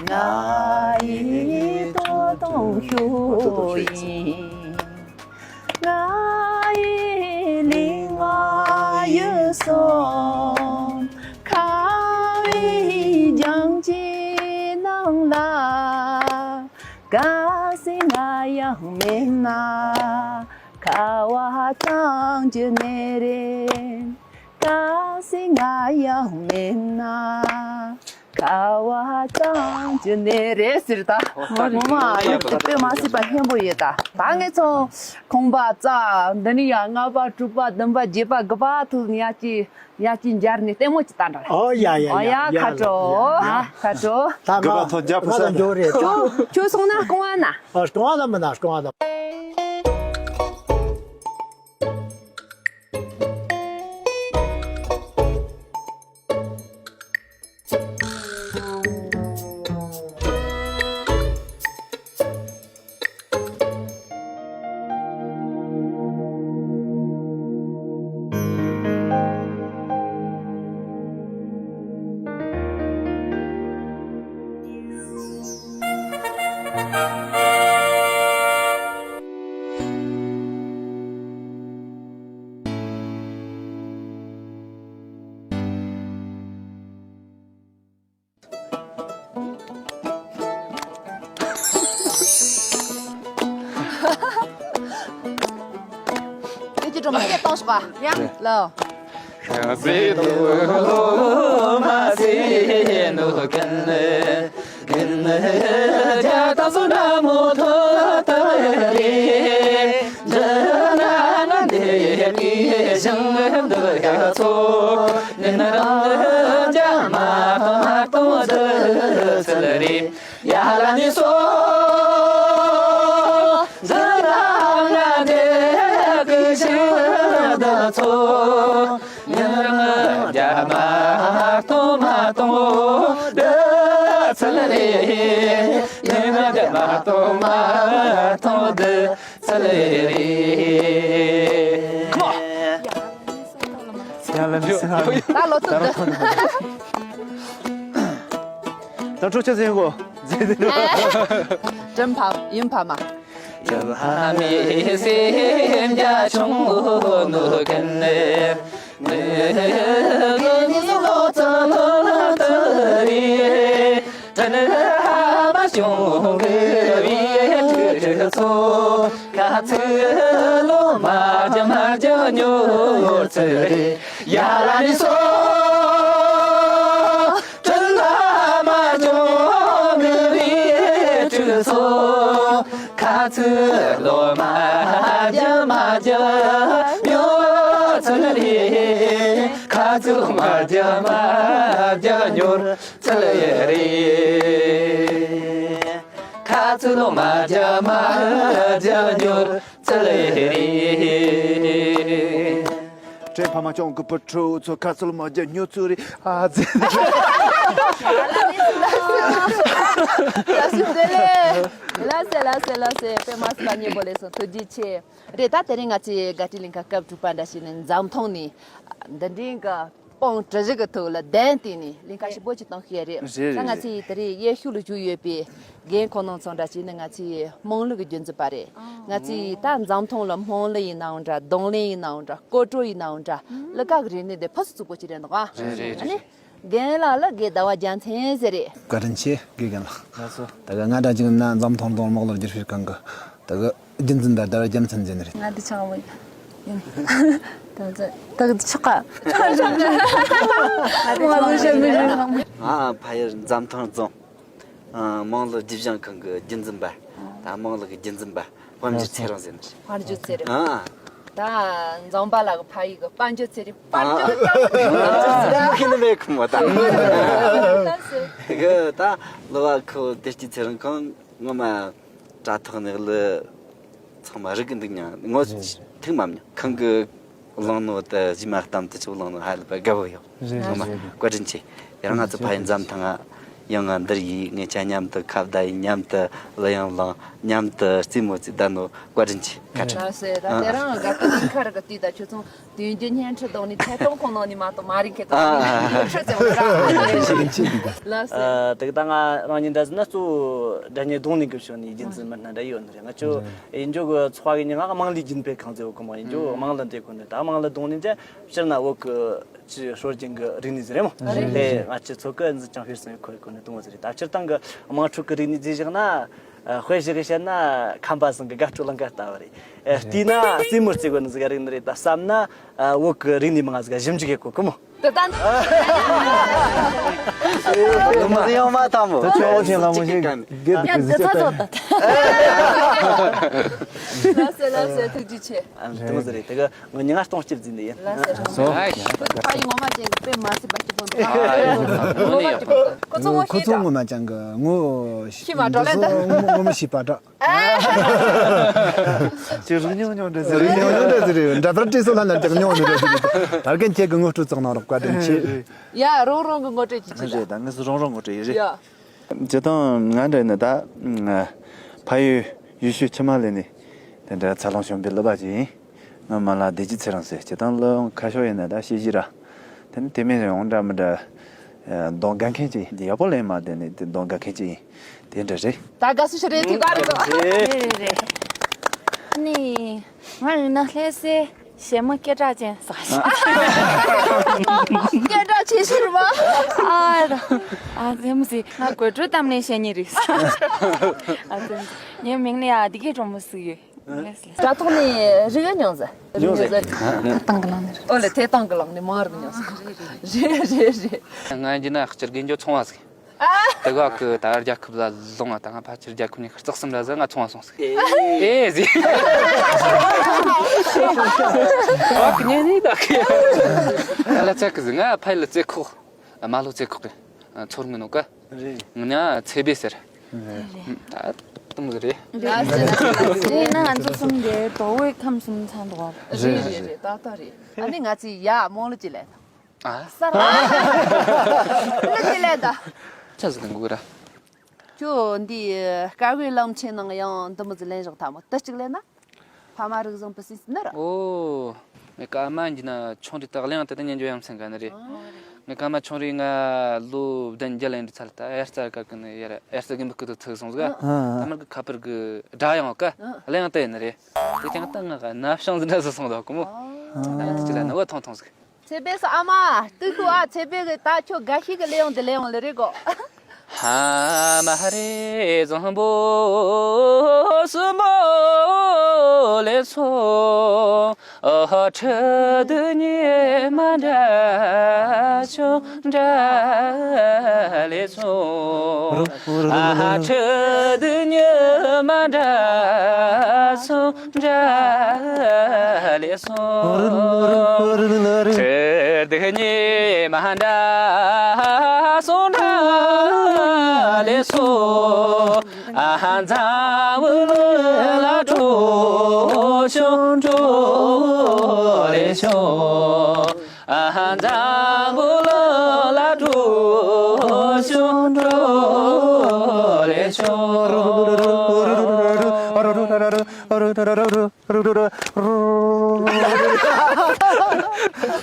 ང་ཡི་ལྟོ་དང་ཤུགས་ཡིན། ང་ཡི་ལུས་ངག་ཡིད་གསུམ་ཁ་བའི་རྒྱང་གཅིག་ནང་ལ། གལ་སྲིད་ང་ཡང་མེད་ན་ཁ་བ་གཙང་རྒྱུ་ནི་རེད། གལ་སྲིད་ང་ཡང་མེད་ན། ཁ་བ་གཙང་རྒྱུ་ནི་རེད་ཟེར་ད། ངོ་མ་ཡག་པོ་དཔེ་མ་སྲིད་པ་སྙན་པོ་ཡོད་ད། ད་ངས་ཚོ་ཁང་པ་རྩ་འདི་ནི་ཡང་ལྔ་པ་དྲུག་པ་བདུན་པ་བརྒྱད་པ་དགུ་པ་ཐུག་ཡ་ཅི་ཡ་ཅི་འབྱར་ནས་ལྟད་མོ་ཅི་ལྟ་འདྲ། ཨོ་ཡ་ཡ་ཨོ་ཡ་ཡ་ཁ་དྲོ། ཡ། ཁ་དྲོ། ད་དགུ་པ་ང་ཐོ་རྒྱ་ཕུ་ང་ས་ལ་འགྲོ་རེད། ཁྱོད་ཁྱོད་སོང་ན་རྐང་བ་ན། ཨ་རྐང་བ་ལ་མི་ན་རྐང་བ་ལ། ཡང་ལོ། ཟེར་དུ་ལོ་མ་ཟེར་ནོ་ཀན་ཀན་རྒྱ་དང་སོ་འདྲ་མོ་ཐོ་ཐ་རེ། འཇ་ན་ན་དེ་མི་ཞང་འདི་ཡ་ཚོ་ནི་ན་རང་འཇ་མ་མ་ཐོ་འདི་ཚལ་རེ། ཡ་ལ་ནི་སོ་ཟི་ལ་ལ་དེ་ཀི་ཤི་ད་ཚོ། ཉི་མ་རྒྱ་མ་ཐོ་མ་ཐོ་འདི་ཚལ་རེ། ཉི་མ་རྒྱ་མ་ཐོ་མ་ཐོ་འདི་ཚལ་རེ། ཡ་ལ་ནི་སོ། ད་ལོ་ཐོ་འདི། ད་འཕྲོ་ཆ་ཟིན་གོ། ཟིན་ཟིན། ཀྲིན་ཕ་ཡིན་ཕ་མ། ཡབ་ཧ་མི་སེམས་རྒྱ་ཆུང་ནོ་ཀན་ནི་ནི་ལོ་ཙ་ལོ་ལ་ཏ་རི། ཏན་ཧ་མ་ཆུང་གི་བི་ཏྲི་ཚོ། ཁ་ཚི་ལོ་མ་རྒྱ་མ་རྒྱ་ཉོ་ཚི་རི། ཡ་ལ་ནི་སོ། ཁྲིན་ལ་མ་ཇོ་མི་རི་ཁྲི་སོ། ཁ་ཚི་ལོ་མ་རྒྱ་མ་རྒྱ་ཉོ་ཚུལ་རི། ཁ་ཚི་ལོ་མ་རྒྱ་མ་རྒྱ་ཉོ་ཚུལ་རི། ཁ་ཚི་ལོ་མ་རྒྱ་མ་རྒྱ་ཉོ་ཚུལ་རེད། ཀྲེ་ཕ་མ་ཅོང་གི་བུ་ཕྲུག་ཚོ་ཁ་ཚུལ་མ་རྒྱ་ཉོ་ཚུལ་རེད། ཨ་ཙི། ལགས་སོ་བདེ་ལེགས། ལགས་སེ་ལགས་སེ་ལགས་སེ། དཔེ་མ་སྲིད་པ་སྙན་པོ་ལེགས་སོང་། ཐུགས་རྗེ་ཆེ། རེད། ད་དེ་རིང་ང་ཚོའི་དགའ་སྤྲོའི་གླིང་ག་སྐབས་དྲུག་པ་འདྲ་བྱས་ནས་འཛམ་ཐང་ནས་འདི་འདྲའི་གི་དཔང་གྲུ་བཞི་གི་ཐོག་ལ་གདན་བཏིང་ནས་གླིང་ག་ཞིབ་པོ་ཅིག་གཏོང་ཤེས་རེད། རེད་ད་ང་རེད་ཚོས་དེ་རིང་གཡས་ཤོད་ལ་བཞུགས་ཡོད་པའི་རྒན་ཁོང་རྣམ་ཚོ་འདྲ་བྱས་ནས་ང་ཚོའི་དམངས་གླུ་གི་རྒྱུན་འཛིན་པ་རེད། ང་ཚོས་ད་འཛམ་ཐང་ལ་དམངས་གླུ་ཡིན་ནའང་འདྲ། རྡུང་ལེན་ཡིན་ནའང་འདྲ། སྐོར་བྲོ་ཡིན་ནའང་འདྲ། གླུ་གར་གི་རིག་གནས་དེ་ཕུན་སུམ་ཚོགས་པོ་ཅིག་རེད་འདུག་ཨ། རེད་རེད་ཨ་ནི་རེད། རྒན་ལགས་ལ་དགེ་ཟླ་བ་རྒྱལ་མཚན་ཟེར་རེད། བཀའ་དྲིན་ཆེ་དགེ་རྒན་ལགས། ལགས་སོ། ད་ག་ང་འདྲ་ཅིག་ན་འཛམ་ཐང་དང་དམངས་གླུ་བསྒྱུར་བཤད་ཁང་གི་ད་ག་རྒྱུན་འཛིན་པ་ཟླ་བ་རྒྱལ་མཚན་ཟེར་ནི་རེད། ང་འདི་ཆང་བ་ཡིན། ད་ད་ཆོག་ག་ང་ལོ་ཞན་མི་རེད། ང་ཕ་ཡུལ་འཛམ་ཐང་རྫོང་དམངས་གླུ་རྒྱུན་བཞེངས་ཁང་གི་རྒྱུན་འཛིན་པ། ད་དམངས་གླུ་གི་རྒྱུན་འཛིན་པ་དཔལ་འབྱོར་ཚེ་རིང་ཟེར་ནི་རེད། དཔལ་འཇོ་ཚེ་རིང་། ཨ། ད་འཛམ་བུ་གླིང་གི་ཕ་ཡུལ་གི་དཔལ་འབྱོར་ཚེ་རིང་། དཔལ་འབྱོར་ཨ། ཁྱེད་ནི་མེད་ཁུ་མོ་ད། ལགས་སོ། གི་ད་གླུ་བ་ཁུ་བདེ་སྐྱིད་ཚེ་རིང་ཁང་ངོ་མ་དྲ་ཐོག་ནས་གླུ་ཚང་མ་རིག་གི་འདུག་མྱང་། ངོ་ཐུག་མ་མྱང་། ཁང་གི་བླངས་ནོ་ད་གཞི་མ་གཏམ་དུ་ཆུ་བླངས་ནོ་ཧ་ལས་པ་དགའ་བོ་ཡོད། རེད། ངོ་མ་རེད། བཀའ་དྲིན་ཆེ། ཡང་ང་ཚོ་ཕ་ཡུལ་འཛམ་ཐང་ང་ཡང་ང་འདིར་ཡིན། ངེད་ཅག་མཉམ་དུ་ཁ་བརྡ་ཡིན། མཉམ་དུ་གླུ་དབྱངས་བླངས། མཉམ་དུ་རྩེད་མོ་རྩེ་ད་ནོ་བཀའ་དྲིན་ཆེ། ཁ་ཁྲི། ལགས་སེ། ད་དེ་རང་དགའ་སྟོན་ཁ་རི་གི་དུས་ད་ཁྱོད་ཚོ་དུས་རྒྱུན་བརྙན་འཕྲིན་གཏོང་ནི་ཐད་གཏོང་ཁོང་ནང་ནི་མ་གཏོགས་མ་རིག་གི་ད་ཨ། ཁྲི་ཚེ་བོ་ར། ལགས་སེ། ཨ། དེ་གི་ད་ང་རང་ཉིད་འདྲ་ཟེར་ན་གཙོ་བོ་སྒྲ་སྙན་རྡུང་ལེན་གི་ཕྱོགས་ནས་རྒྱུན་འཛིན་མི་སྣ་འདྲ་ཡོད་ནི་རེད། ང་ཚོ་ཡིན་རྒྱུ་གི་ཚོགས་པ་གི་ཉིན་ང་དམངས་གླུ་རྒྱུན་སྤེལ་ཁང་ཚེ་བོ་གི་མ་ཡིན་རྒྱུ་དམངས་གླུ་འདི་ཁོ་ནི་ད་དམངས་གླུ་རྡུང་ལེན་ཅན་སྤྱིར་ན་བོད་གི་ཅི་སྲོལ་རྒྱུན་གྱི་རིག་གནས་ཟིག་རེད་མོ། རེད། དེ་ང་ཚོའི་ཚོ་གི་འཛིན་ཅང་ཧུར་སེམས་ཁོའི་སྒོ་ནས་གཏོང་བ་ཟིག་རེད། ད་སྤྱིར་བཏང་གི་དམངས་ཁྲོད་ཀྱི་རིག་གནས་ཟིག་བཞག་ན། ཨ། དཔེ་བཞག་གི་བཤད་ན་ཁམས་པ་ཚང་གི་དགའ་སྤྲོ་ལང་ཀ་ལྟ་བུ་རེད། ཨ། བལྟས་ན་རྩེད་མོ་རྩེ་དགོས་ནི་ཟིག་རིག་གནས་རེད། ད་བསམ་ན། ཨ། བོད་ཀྱི་རིག་གནས་མང་ང་ཟིག་ཞིབ་འཇུག་ཡེད་གོ་གི་མོ། དེ་ལྟ་འདི། ལོ་མ་ཡང་མ་ཐང་མོ། ད་ཆོག་ཆེན་ལ་མོ་ཞིག་གེ་ཡ་འདི་ཚ་ཚོ་ད། ལགས་སེ་ལགས་སེ། ཐུགས་རྗེ་ཆེ། ཨ། དེ་མོ་ཟིག་རེད། དེ་གི་ངོ་ཉི་ང་སྟོང་གཅིག་འཛིན་ནི་ཡིན། ལགས་སེ། ཨ། སོ། ཕ་ཡི་ངོ་མ་ཅན་གི་དཔེ་མ་སྲིད་པ་སྐྱིད་པོ་འདུག་ཨ། ཁོ་ཚོ་ངོ་ཁོ་ཤེས་ཚོ་ད། ངོ་མ་ཅན་གི་ངོ་ཤེས་མ་འགྲོ་ལེ་ད། ངོ་མི་ཤེས་པ་འདྲ། ཨ། ཅི་རུ་ཉུང་ཉུང་འདྲ་ཟེར། རུ་ཉུང་ཉུང་འདྲ་ཟེར། འདྲ་པར་བྲིས་སོ་ལ་ན་ཅིག་ཉུང་ཉུང་འདྲ་ཟེར། ད་རྒན་ཁྱེད་ཀྱི་ངོ་སྤྲོད་ཚང་ནང་རོགས་བཀའ་དྲིན་ཆེ། ཡ། རང་རང་གི་ངོ་སྤྲོད་ཅིག་བྱེད་ད། ད་ངས་རང་རང་ངོ་སྤྲོད་ཡིན་རེད། ཡ། སྤྱིར་བཏང་ང་འདྲ་ཡིན་ན་ད། ཕ་ཡུལ་ཡུལ་ཤུལ་ཆུ་དམར་ལེན་ནས་དེ་འདྲ་འཚར་ལོངས་བྱུང་བའི་གླུ་པ་ཅིག་ཡིན། ངའི་མིང་ལ་བདེ་སྐྱིད་ཚེ་རིང་ཟེར། སྤྱིར་བཏང་གླུ་ཁ་ཤོག་ཡིན་ན་ད་ཤེས་ཀྱི་ར། དེ་ནི་དེ་མིན་ཡང་འདྲ་མི་འདྲ་གདོང་དགའ་མཁན་ཅིག་ཡིན། ཡག་པོ་ལེན་མ་དེ་ནི་གདོང་དགའ་མཁན་ཅིག་ཡིན། དེ་འདྲ་རེད། ད་དགའ་བསུ་ཞུ་རེད། དེ་ག་རེད་དོ། རེད་རེད་རེད། ནི། ང་ཡིན་ན་ལྷ་སའི་གཞས་མ་སྐད་གྲགས་ཅན་ཟེར། སྐད་གྲགས་ཆེ་ཤོས་རེད་པ། ཨ་ར། ཨ་ཙེ་མོ་ཟེར། ང་དགོད་བྲོ་གཏམ་ལེན་བཤད་མཁན་རེད། ཨ་ཙེ་མོ་ཟེར། ངའི་མིང་ལ་ཡ་བདེ་སྐྱིད་སྒྲོལ་མ་ཟེར་ཡོད། དྲ་ཐོག་ནས་རིག་ཡོད་མྱོང་ཟེར། མྱོང་ཟེར། ཐེ་ཐང་གི་ལང་ནས་རེད། ཨོ་ལེ། ཐེ་ཐང་གི་ལང་ནས་མང་རིག་མྱོང་ཟེར། རེད་རེད་རེད། ང་འཇི་ན་སྤྱིར་དགེ་འཇོ་ཚོང་བ་ཟིག། དེ་ག་གི་ད་རྒྱལ་ཁབ་ལ་ལོང་བ་ད་ང་ཕལ་ཆེར་རྒྱལ་ཁབ་ནས་རྩག་གསུམ་ར་ཟིག་ང་ཚོང་བ་སོང་ཟིག། ཨེ་ཟིག། བག་ཉེ་ནས་ད་གི། ཨ་ལ་ཚེ་གི་ཟིག་ང་ཕ་ཡུལ་ལ་ཚེ་ཁོག་ཨ་མ་ལོ་ཚེ་ཁོག་གི་ཚོར་མི་ནོ་ཀ། རེད། ང་ཚེ་བེ་ཟེར། ད་དུང་ཟིག་རེད། ལ་ཟེར་ན་ཟེར་ན་ང་ཚོ་གསུམ་གྱི་དོ་བོའི་ཁམས་གསུམ་ཚང་འདུག་བ། རེད་རེད་རེད། ཏག་ཏག་རེད། ཨ་ནི་ང་ཚོས་ཡ་རྨོངས་ལོ་ཅི་ལས། ཨ། ས་ར། ལོ་ཅི་ལས་ད། ཆ་ཟིག་ལེན་དགོས་ར། ཁྱོད་འདི་དཀའ་བའི་གླིང་ཆེན་ནང་ཡང་འདི་མོ་ཟིག་ལེན་བཞག་ཐལ་མོ། དེ་གཅིག་ལེན་ན། ཕ་མ་རིག་བཟང་པི་སིན་སི་ནི་ར། ཨོ། ངའི་ཀ་མ་འཇི་ན་ཆུང་རིགས་དག་གླེང་དེ་ད་ཉན་འཇོ་ཡང་མཚན་ག་ནི་རེད། ངའི་ཀ་མ་ཆུང་རིགས་ང་ལོ་བདུན་བརྒྱད་ལ་ཡིན་དུས་ཚར་ད་དབྱར་རྩྭ་ཀ་ཀི་ནི་ཡར་དབྱར་རྩྭ་དགུན་འབུ་ཀི་དུ་ཚུགས་སོང་ཟིག། ད་མར་གི་ཁ་པར་གི་སྒྲ་ཡང་ཀ་གླེང་དེ་ཡིན་ནི་རེད། དེ་ཀྱང་ད་ང་ག་ན་བྱང་ཟིན་འདྲ་ཟིག་སོང་ད་ཀོ་མོ། ད་ཡང་དེ་ཅི་ལ་ནི་བ་ཐོང་ཐོང་ཟིག། ཚེ་བེ་སོ་ཨ་མ། ཏུ་ཁུ་ཨ། ཚེ་བེ་གི་ད་ཁྱོད་དགའ་ཤོས་གི་གླེང་དེ་གླེང་ལེ་རེད་གོ། ཧ་མ་རེ་བཟང་པོ་སུ་མོ་ལེ་སོ། ཨ་ཧ་ཁྲི་དུ་ཉི་མ་འདྲ་ཆུང་འདྲ་ལེ་སོ། ཨ་ཧ་ཁྲི་དུ་ཉི་མ་འདྲ་སོང་འདྲ་ལེ་སོ། ཁྲི་དུ་ཉི་མ་འདྲ་སོང་འདྲ་ལེ་སོ། ཨ་ཧ་འཛམ་བུ་གླིང་ལ་འགྲོ་ཤོག་འགྲོ་ལེ་ཤོག། ཨ་ཧ་འཛམ་བུ་གླིང་ལ་འགྲོ་ཤོག་འགྲོ་ལེ་ཤོག།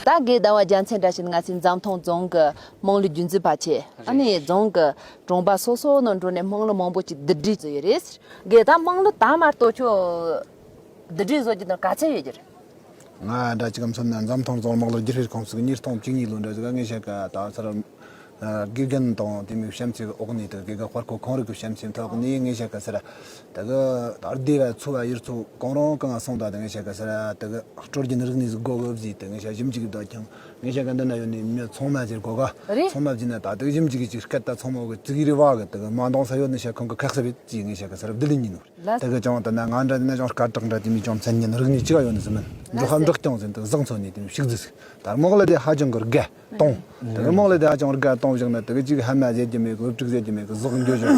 ད་དགེ་ཟླ་བ་རྒྱལ་མཚན་བཀྲ་ཤིས་ང་ཚོའི་འཛམ་ཐང་རྫོང་གི་དམངས་གླུ་རྒྱུན་འཛིན་པ་ཆེ། ཨ་ནི་རྫོང་གི་གྲོང་པ་སོ་སོ་ནང་འགྲོ་ནས་དམངས་གླུ་མང་པོ་ཅིག་བསྡུ་སྒྲིག་བཟོས་ཡོད་རེད། དགེ་ད་དམངས་གླུ་ད་མ་གཏོགས་ཁྱོད་བསྡུ་སྒྲིག་བཟོ་རྒྱུ་དང་ག་ཚད་ཡོད་རྒྱུ་རེད། ང་འདྲ་ཅིག་མཚོན་ན་འཛམ་ཐང་རྫོང་དམངས་གླུ་བསྒྱུར་བཅོས་ཁང་ཞིག་ཉིས་སྟོང་བཅུ་གཉིས་ལོ་འདྲ་ཟིག་ངས་བཤད་ཀ་ད་ཚར། དགེ་རྒན་དང་དེ་མོའི་བྱམས་བརྩེ་གི་འོག་ནས་དེ་དགེ་རྒན་དཔར་ཁོ་ཁོང་རིག་གི་བྱམས་བརྩེ་ཐོག་ནས་ངས་བཤད་ཀ་ཟེར། དེ་གི་ད་སྡེ་བ་ཚོ་བ་ཡུལ་ཚོ་གང་རུང་གང་སོང་ད་དེ་ངས་བཤད་ཀ་ཟེར། དེ་གི་སྲོལ་རྒྱུན་རིག་གནས་ཟིག་དགོས་གི་བཟས་དེ་ངས་བཤད་ཞིབ་འཇུག་གི་ད་ཀྱང་ངས་བཤད་ཀ་འདི་ན་ཡོད་ནས་མི་ཚང་མ་ཟེར་དགོས་ག་རེད། ཚང་མ་བཟས་ན་ད་དེ་གི་ཞིབ་འཇུག་གི་ཅིག་སྐད་ད་ཚང་མ་གི་ཙིག་རི་བ་གི་དེ་གི་མ་འདང་ས་ཡོད་ནས་བཤད་ཁོང་གི་ཁག་ས་བེད་ཅེས་ངས་བཤད་ཀ་ཟེར་བསྡུ་ལེན་ཡིན་ནོ། ལ། དེ་གི་ཅང་ད་ན་ང་འདྲ་ན་ཅང་སྐད་གྲགས་འདྲ་དེ་མི་ཅང་མཚན་ཉིན་རིག་གནས་ཅི་ག་ཡོད་ནི་ཟིན་མིན་འགྲོ་ལ་ཧམ་འདྲག་ཀྱང་ཟིན་དུ་བཟང་ཚོ་ནས་དེ་མི་ཤིག་ཟིག་ད་རྨོག་ལ་དེ་ཧ་ཅང་གི་དགའ་གཏོང་། དེ་གི་རྨོག་ལ་དེ་ཧ་ཅང་དགའ་གཏོང་བཞག་ན་དེ་གི་ཅིག་ཧ་མ་ཟེར་གྱི་མེད་གི་སློབ་ཕྲུག་ཟེར་གྱི་མེད་གི་ཟོག་འགྱོ་ཞོར་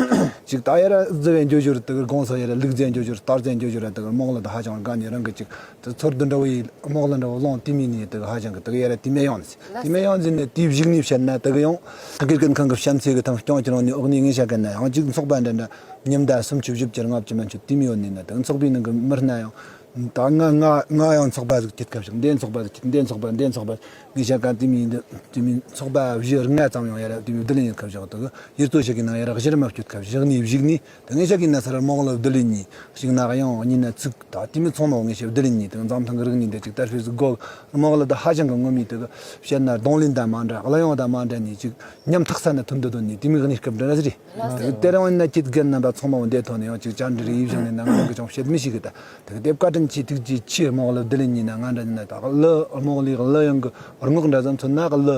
ཅིག་ད་ཡར་རྫི་བའི་འགྱོ་ཞོར་དེ་གི་དགོང་ས་ཡར་ལུག་རྫི་འགྱོ་ཞོར་སྟར་རྫི་འགྱོ་ཞོར་དེ་གི་རྨོག་ལ་དེ་ཧ་ཅང་དགའ་ནས་རང་གི་ཅིག་དེ་ཚོར་འདུ་འདྲ་བོ་ཡི་རྨོག་ལ་འདྲ་བོ་ལོང་དེ་མི་ནི་དེ་གི་ཧ་ཅང་གི་དེ་གི་ཡར་དེ་མེད་ཡོང་ནི་དེ་མེད་ཡོང་ཟིན་ནས་དེའི་གཞུག་ནས་བཤད་ན་དེ་གི་ཡང་དགེ་རྒན་ཁང་གི་བྱམས་བརྩེ་གི་ཐང་སྐྱོང་གི་རང་ནས་འོག་ནས་ངས་བཤད་གི་ན་ཡང་ཅིག་ཚོགས་པ་འདྲ་འདྲ། ཉིན་ལྟར་སུམ་ཅུ་བཞི་བཅུ་ལྔ་བཅུ་མན་ཆད་དེ་མི་ཡོད་ནི་ན་དེ་ཚོགས་པའི་ནང་གི་མི་སྣ་ཡང་། ད་ང་ང་ང་ཡང་ཚོགས་པ་ཟིག་སྐྱིད་ཁ་བཞག་འདི་ཚོགས་པ་ཟིག་སྐྱིད་འདི་ཚོགས་པ་འདི་ཚོགས་པ་ངས་བཤད་ག་དེ་མི་འདི་དེ་མི་ཚོགས་པ་བཞི་ལྔ་ཙམ་ཡང་ཡར་དེ་མི་བསྡུ་ལེན་ཡིན་ཁ་བཞག་དེ་ཡིར་ཚོ་ཞིག་གི་ནང་ཡར་གཞིར་མ་སྐྱིད་ཁ་བཞག་ནས་བཞུགས་ནས་དེ་ངས་བཤད་གི་ན་སར་རྨོག་ལ་བསྡུ་ལེན་ནི་ཞིག་ན་ཡང་ཉིན་ན་ཚིག་ད་དེ་མི་ཚོང་ནོ་ངས་བཤད་བསྡུ་ལེན་ནི་དེ་འཛམ་ཐང་གི་རིག་གནས་འདི་ཅིག་དར་སྤེལ་ཟིག་དགོ་རྨོག་ལ་ད་ཧ་ཅང་གི་ངོ་མི་དེ་གི་བཤད་ན་གདོང་ལེན་དང་མ་འདྲ་གླུ་དབྱངས་དང་མ་འདྲ་ནི་ཅིག་ཉམ་ཐག་ས་ན་ཐུན་དུ་དོན་ནི་དེ་མི་གི་གནས་སྐབས་འདྲ་ཟིག་རེད། དེ་རིང་ཡིན་ན་ཁྱེད་རྒན་རྣམ་པ་ཚང་མ་འོ་འདས་ཐོག་ནས་ཡང་ཅིག་བཅར་འདྲི་རེ་ཡིས་བཞག་ནས་ན་ང་རང་གི་ཅང་བཤད་མི་ཤེས་གི་ད། དེ་གི་དེབ་བཀའ་དྲིན་ཆེ་ཐུགས་རྗེ་ཆེ། རྨོག་ལ་བསྡུ་ལེན་ཡིན་ན་ང་འདྲ་ཡིན་ན་ད་གླུ་རྨོག་ལའི་གླུ་དབྱངས་གི་རྔོག་འདྲ་ཙམ་ཚོ་ན་གླུ་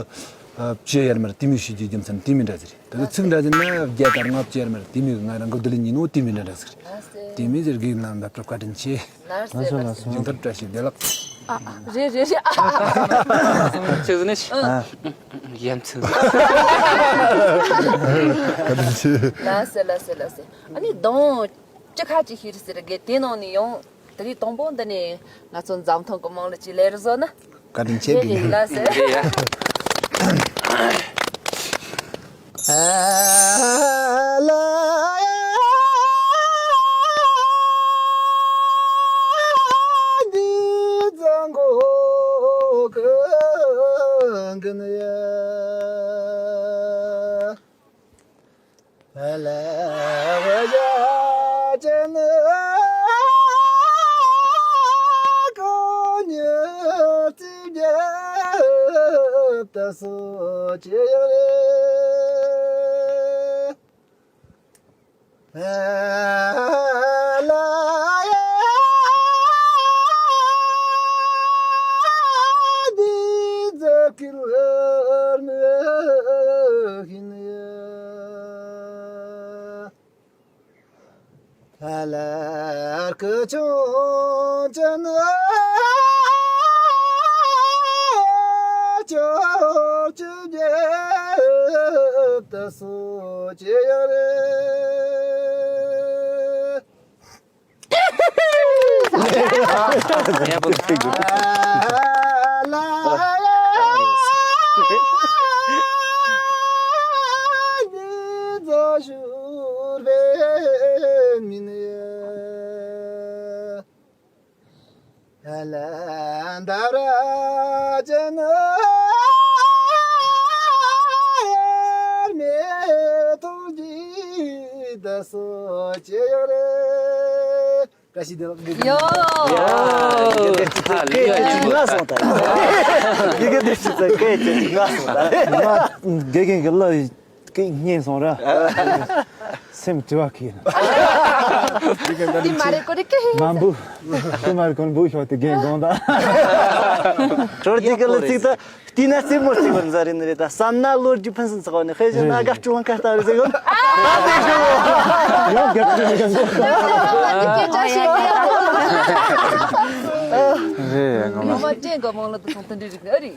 བཅུ་ཡར་མར་དེ་མོ་ཤེས་རྒྱུ་རྒྱུ་མཚན་དེ་མོ་འདྲ་ཟིག་རེད། དེ་གི་ཚིག་འདྲ་ཟིག་ན་བརྒྱ་དང་ལྔ་བཅུ་ཡར་མར་དེ་མོ་ང་རང་གི་བསྡུ་ལེན་ཡིན་ནོ་དེ་མོ་འདྲ་འདྲ་ཟིག་རེད། དེ་མོ་ཟེར་གི་ཡིན་ན་འདབ་བཀའ་དྲིན་ཆེ། ལགས་སོ་ལགས་སོ། སྦྱིན་བདག་བཀྲ་ཤིས་བདེ་ལེགས། ཨ་ཨ་རེད་རེད་རེད། ཨ་ཨ་ཨ་ཨ་ཆི་ཟེར་ནས། ཨ། ཡ་མཚན་ཟེར། བཀའ་དྲིན་ཆེ། ལགས་སོ་ལགས་སོ་ལགས་སོ། ཨ་ནི་གདོང་ཅི་ཁ་ཅིག་ཤེས་རེད་ཟེར་གི་དེ་ནང་ནས་ཡང་དེ་རིང་དང་པོ་འདི་ནས་ང་ཚོ་འཛམ་ཐང་གི་དམངས་གླུ་ཅིག་ལེན་རེ་བཟོ་ན། བཀའ་དྲིན་ཆེ་གི། ལགས་སོ། བཀྲ་ཤིས་བདེ་ལེགས། ཡོ། ཡ། ཡ། ཡ། ཡ། ང་སོང་ད། ཡི་གེ་དེ་ཞིག་ཚ་སྐད་ཅིག་ང་སོང་ད། ང་དགེ་རྒན་གྱི་བློ་སྐད་སྙན་སོང་ར། སེམས་དྲི་བ་ཁེལ་ན། འདི་མ་རེད་ཀོ་རེད་ཀི། མ་འབུ། དེ་མ་རེད་ཀོ་འབུ་ཤོག་དེ་རྒན་དགོངས་དག། གྲོལ་དེ་གི་ལ་ཚིག་ད། བལྟས་ན་རྩེད་མོ་རྩེ་བར་མཛའ་རེད་ནི་རེད། ད་བསམ་ན་ལོ་རྒྱུས་ཕུན་སུམ་ཚོགས་པ་ནི། དཔེ་བཞག་ན་རེད། དགའ་སྤྲོ་བ་མཁའ་ལྟ་བུར་ཟེར་གོ། ཡང་རྒྱབ་ཀྱི་མི་འདུག། རེད། ངོ་མ་ཅན་གོ་མང་ལོ་དུ་སོང་དུ་འདྲི་རིག་ཨ་རི།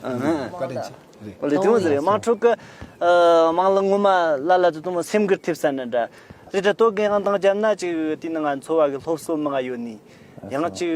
བཀའ་དྲིན་ཆེ། རེད། ལས་དུས་ཟེར་རེད། དམངས་ཁྲོད་ཀྱི་ཨ་དམངས་ལ་ངོ་མ་ལ་ལ་དུ་དུ་མོ་སེམས་འགུལ་ཐེབས་ས་ནི་འདྲ་རེད། ད་དོ་གེ་ཡང་དང་རྒྱབ་ན་ཅིག་དེ་ནི་ང་འཚོ་བ་གི་སློབ་གསོ་མང་ཡོད་ནི། ཡང་ཅིག་